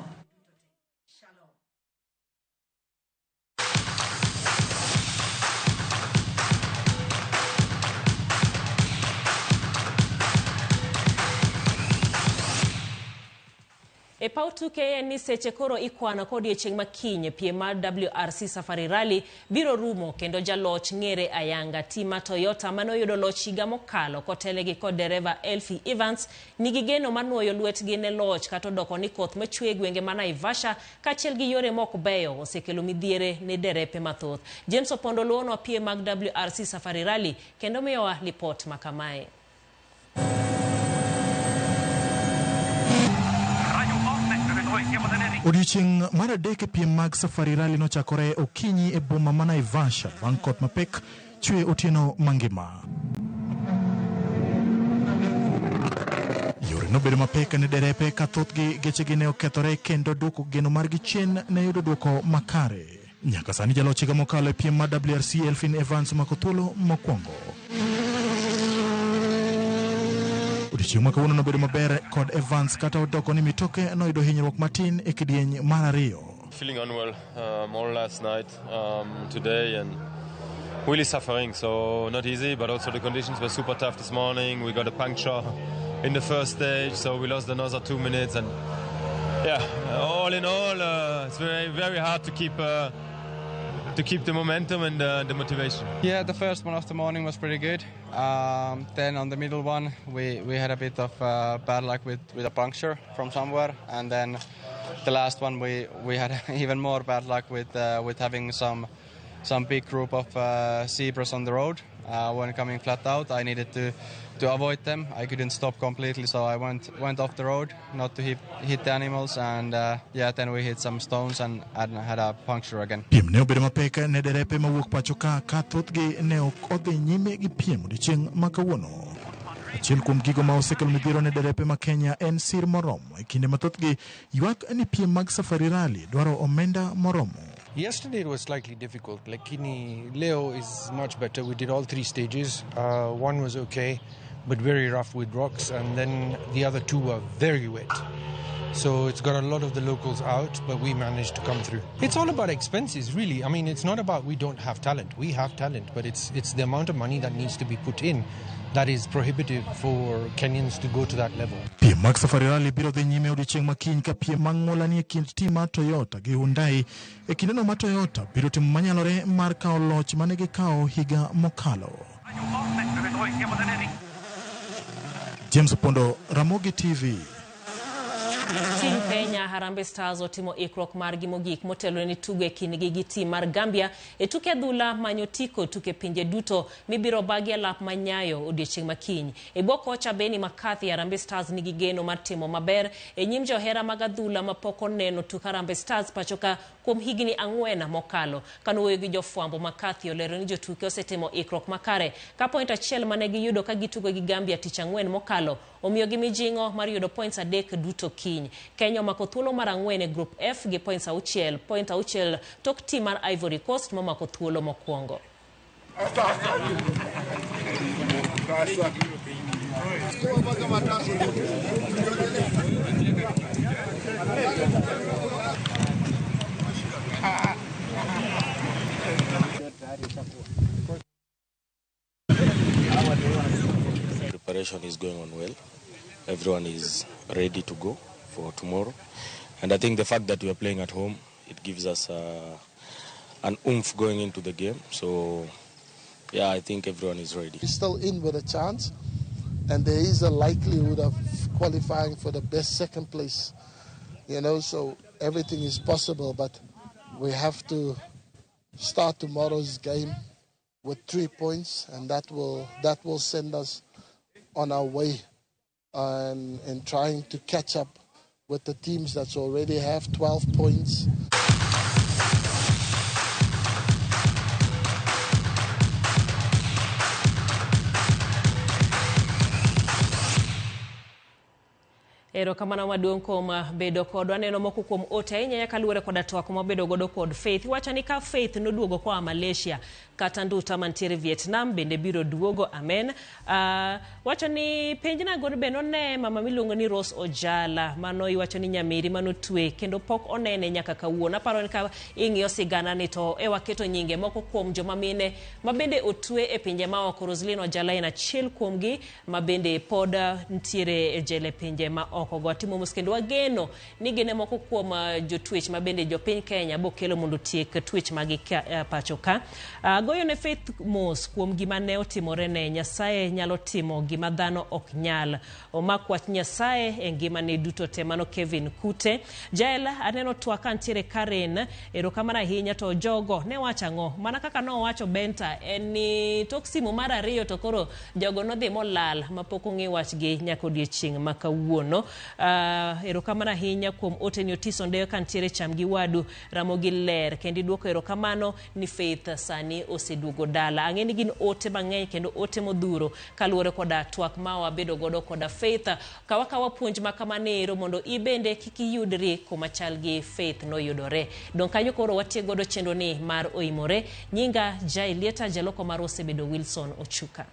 E paw tuke en ni seche koro ikwano kod odiechieng' ma kiny piem mar WRC Safari Rally biro rumo kendo jaloch ng'ere ayanga. Tim mar Toyota mane oyudo loch higa mokalo kotelegi kod dereva Elfie Evans nigi geno mar nuoyo lwetgi ne loch kata odoko ni koth machwe e gwenge ma Naivasha kaachiel gi yore mok beyo osekelo midhiere ne derepe mathoth. James Opondo luwonwa piem mag WRC Safari Rally kendo miyowa lipot makamae. Odiechieng' mar adek e piem mag Safari Rally nochakore okinyi e boma ma Naivasha bang' koth mapek chwe otieno mangima. Yore nobedo mapek ne derepe ka thothgi gechegi ne okethore kendo duoko geno margi chien ne yudo duoko makare. Nyaka sani jaloch higa mokalo e piem mar WRC Elfyn Evans omako thuolo mokwongo. Odiechieng' ma kawuono nobedo maber kod Evans kata odoko ni mitoke noyudo hinyruok matin e kidieny mar ariyo. Feeling unwell all last night, today, and really suffering, so not easy, but also the conditions were super tough this morning. We got a puncture in the first stage, so we lost another 2 minutes, and yeah, all in all, it's very, very hard to keep the momentum and the motivation. Yeah, the first one of the morning was pretty good. Then on the middle one, we had a bit of bad luck with a puncture from somewhere, and then the last one we had even more bad luck with having some big group of zebras on the road. When coming flat out, I needed to avoid them. I couldn't stop completely, so I went off the road not to hit the animals, and then we hit some stones and had a puncture again. Piem ne obedo mapek ne derepe mawuok pacho ka thothgi ne ok odhi nyime gi piem odiechieng' ma kawuono. Achiel kuom gigo ma osekelo midhiero ne derepe ma Kenya en sir moromo e kinde ma thothgi ywak ni piem mag Safari Rally dwaro omenda moromo. Yesterday it was slightly difficult. Lakini leo is much better. We did all three stages. One was okay. but very rough with rocks, and then the other 2 were very wet. So it's got a lot of the locals out, but we managed to come through. It's all about expenses, really. I mean, it's not about we don't have talent. We have talent, but it's the amount of money that needs to be put in that is prohibitive for Kenyans to go to that level. Piem mag Safari Rally biro dhi nyime odiechieng' ma kiny ka piem mang'ula nie kind tim mar Toyota gi Hyundai e kindeno ma Toyota biro timo manyalore mar kawo loch mane gikawo higa mokalo. James Opondo, Ramogi TV. Team Kenya Harambee Stars otimo ikruok margi mogik motelo ne tugo e kindgi gi tim mar Gambia e tuke adhula manyo tiko tuke pinje duto mibiro bagi e lap ma Nyayo odiechieng' ma kiny. E bwo kocha Benni McCarthy, Harambee Stars nigi geno mar timo maber e nyim johera mag adhula mapok oneno tuk Harambee Stars pachoka kuom higni 4 mokalo. Kanowuoyo gi jofwambo, McCarthy olero ni jotuke osetimo ikruok makare ka point 1 mane giyudo ka gitugo gi Gambia tich ang'wen mokalo omiyogi mijing'o mar yudo points 3 duto kiny. Kenya omako thuolo mar 4 e Group F gi points 6, point 6 tok tim mar Ivory Coast momako thuolo mokwongo. Preparation is going on well. Everyone is ready to go for tomorrow. And I think the fact that we are playing at home, it gives us an oomph going into the game. So, yeah, I think everyone is ready. We're still in with a chance, and there is a likelihood of qualifying for the best second place, you know, so everything is possible, but we have to start tomorrow's game with 3 points, and that will send us on our way and trying to catch up with the teams that already have 12 points. Erokamano maduong' kuom bedo kodwa. Neno moko kuom ote ahinya kaluwore koda twak mabedo godo kod Faith. Iwacho ni ka Faith noduogo koa Malaysia kata Nduta mantiere Vietnam bende biro duogo, amen. Wacho ni penjna godo be none mama miluongo ni Rose Ojala, mano iwacho ni nyamiri manotwe kendo pok onene nyaka kawuono. Aparo ni ka ing'iyo sigana ni to e waketo nyinge moko kuom joma mine ma bende otwe e pinje maoko. Roselyn Ojala en achiel kuomgi ma bende pod ntiere e jela e pinje ma oko. Go atimo mos kendo wageno ni gine moko kuom jotwech ma bende jopiny Kenya bokelo mondo otiek twech magi pacho ka. Goyo ne Faith mos kuom gima ne otimore ne. Nyasaye nyalo timo gima dhano ok nyal. Omak wach Nyasaye e ngimane duto te. Mano Kevin Kute. Jael, aneno twak kantiere Karen, erokamano ahinya. To jogo ne wacho ang'o? Mana kaka nowacho Benta, en ni tok simu mar 2 to koro jogo nodhi molal mapok ong'e wachgi nyaka odiechieng' ma kawuono. Erokamano ahinya kuom oteni Otis Ondeyo kantiere cham gi wadu Ramogi ler kendo iduoko erokamano ni Faith sani oseduogo dala. Ang'e ni gin ote mang'eny kendo ote modhuro kaluwore koda twak ma wabedo godo koda Faith. Kawa kawa puonj ma kamano ero mondo ibende kik iyudri kuma chal gi Faith noyudore. Dong' kanyo koro watieko godo chenro ni mar Oimore. Nyinga Jael Lieta, jaloko mar osebedo Wilson Ochuka.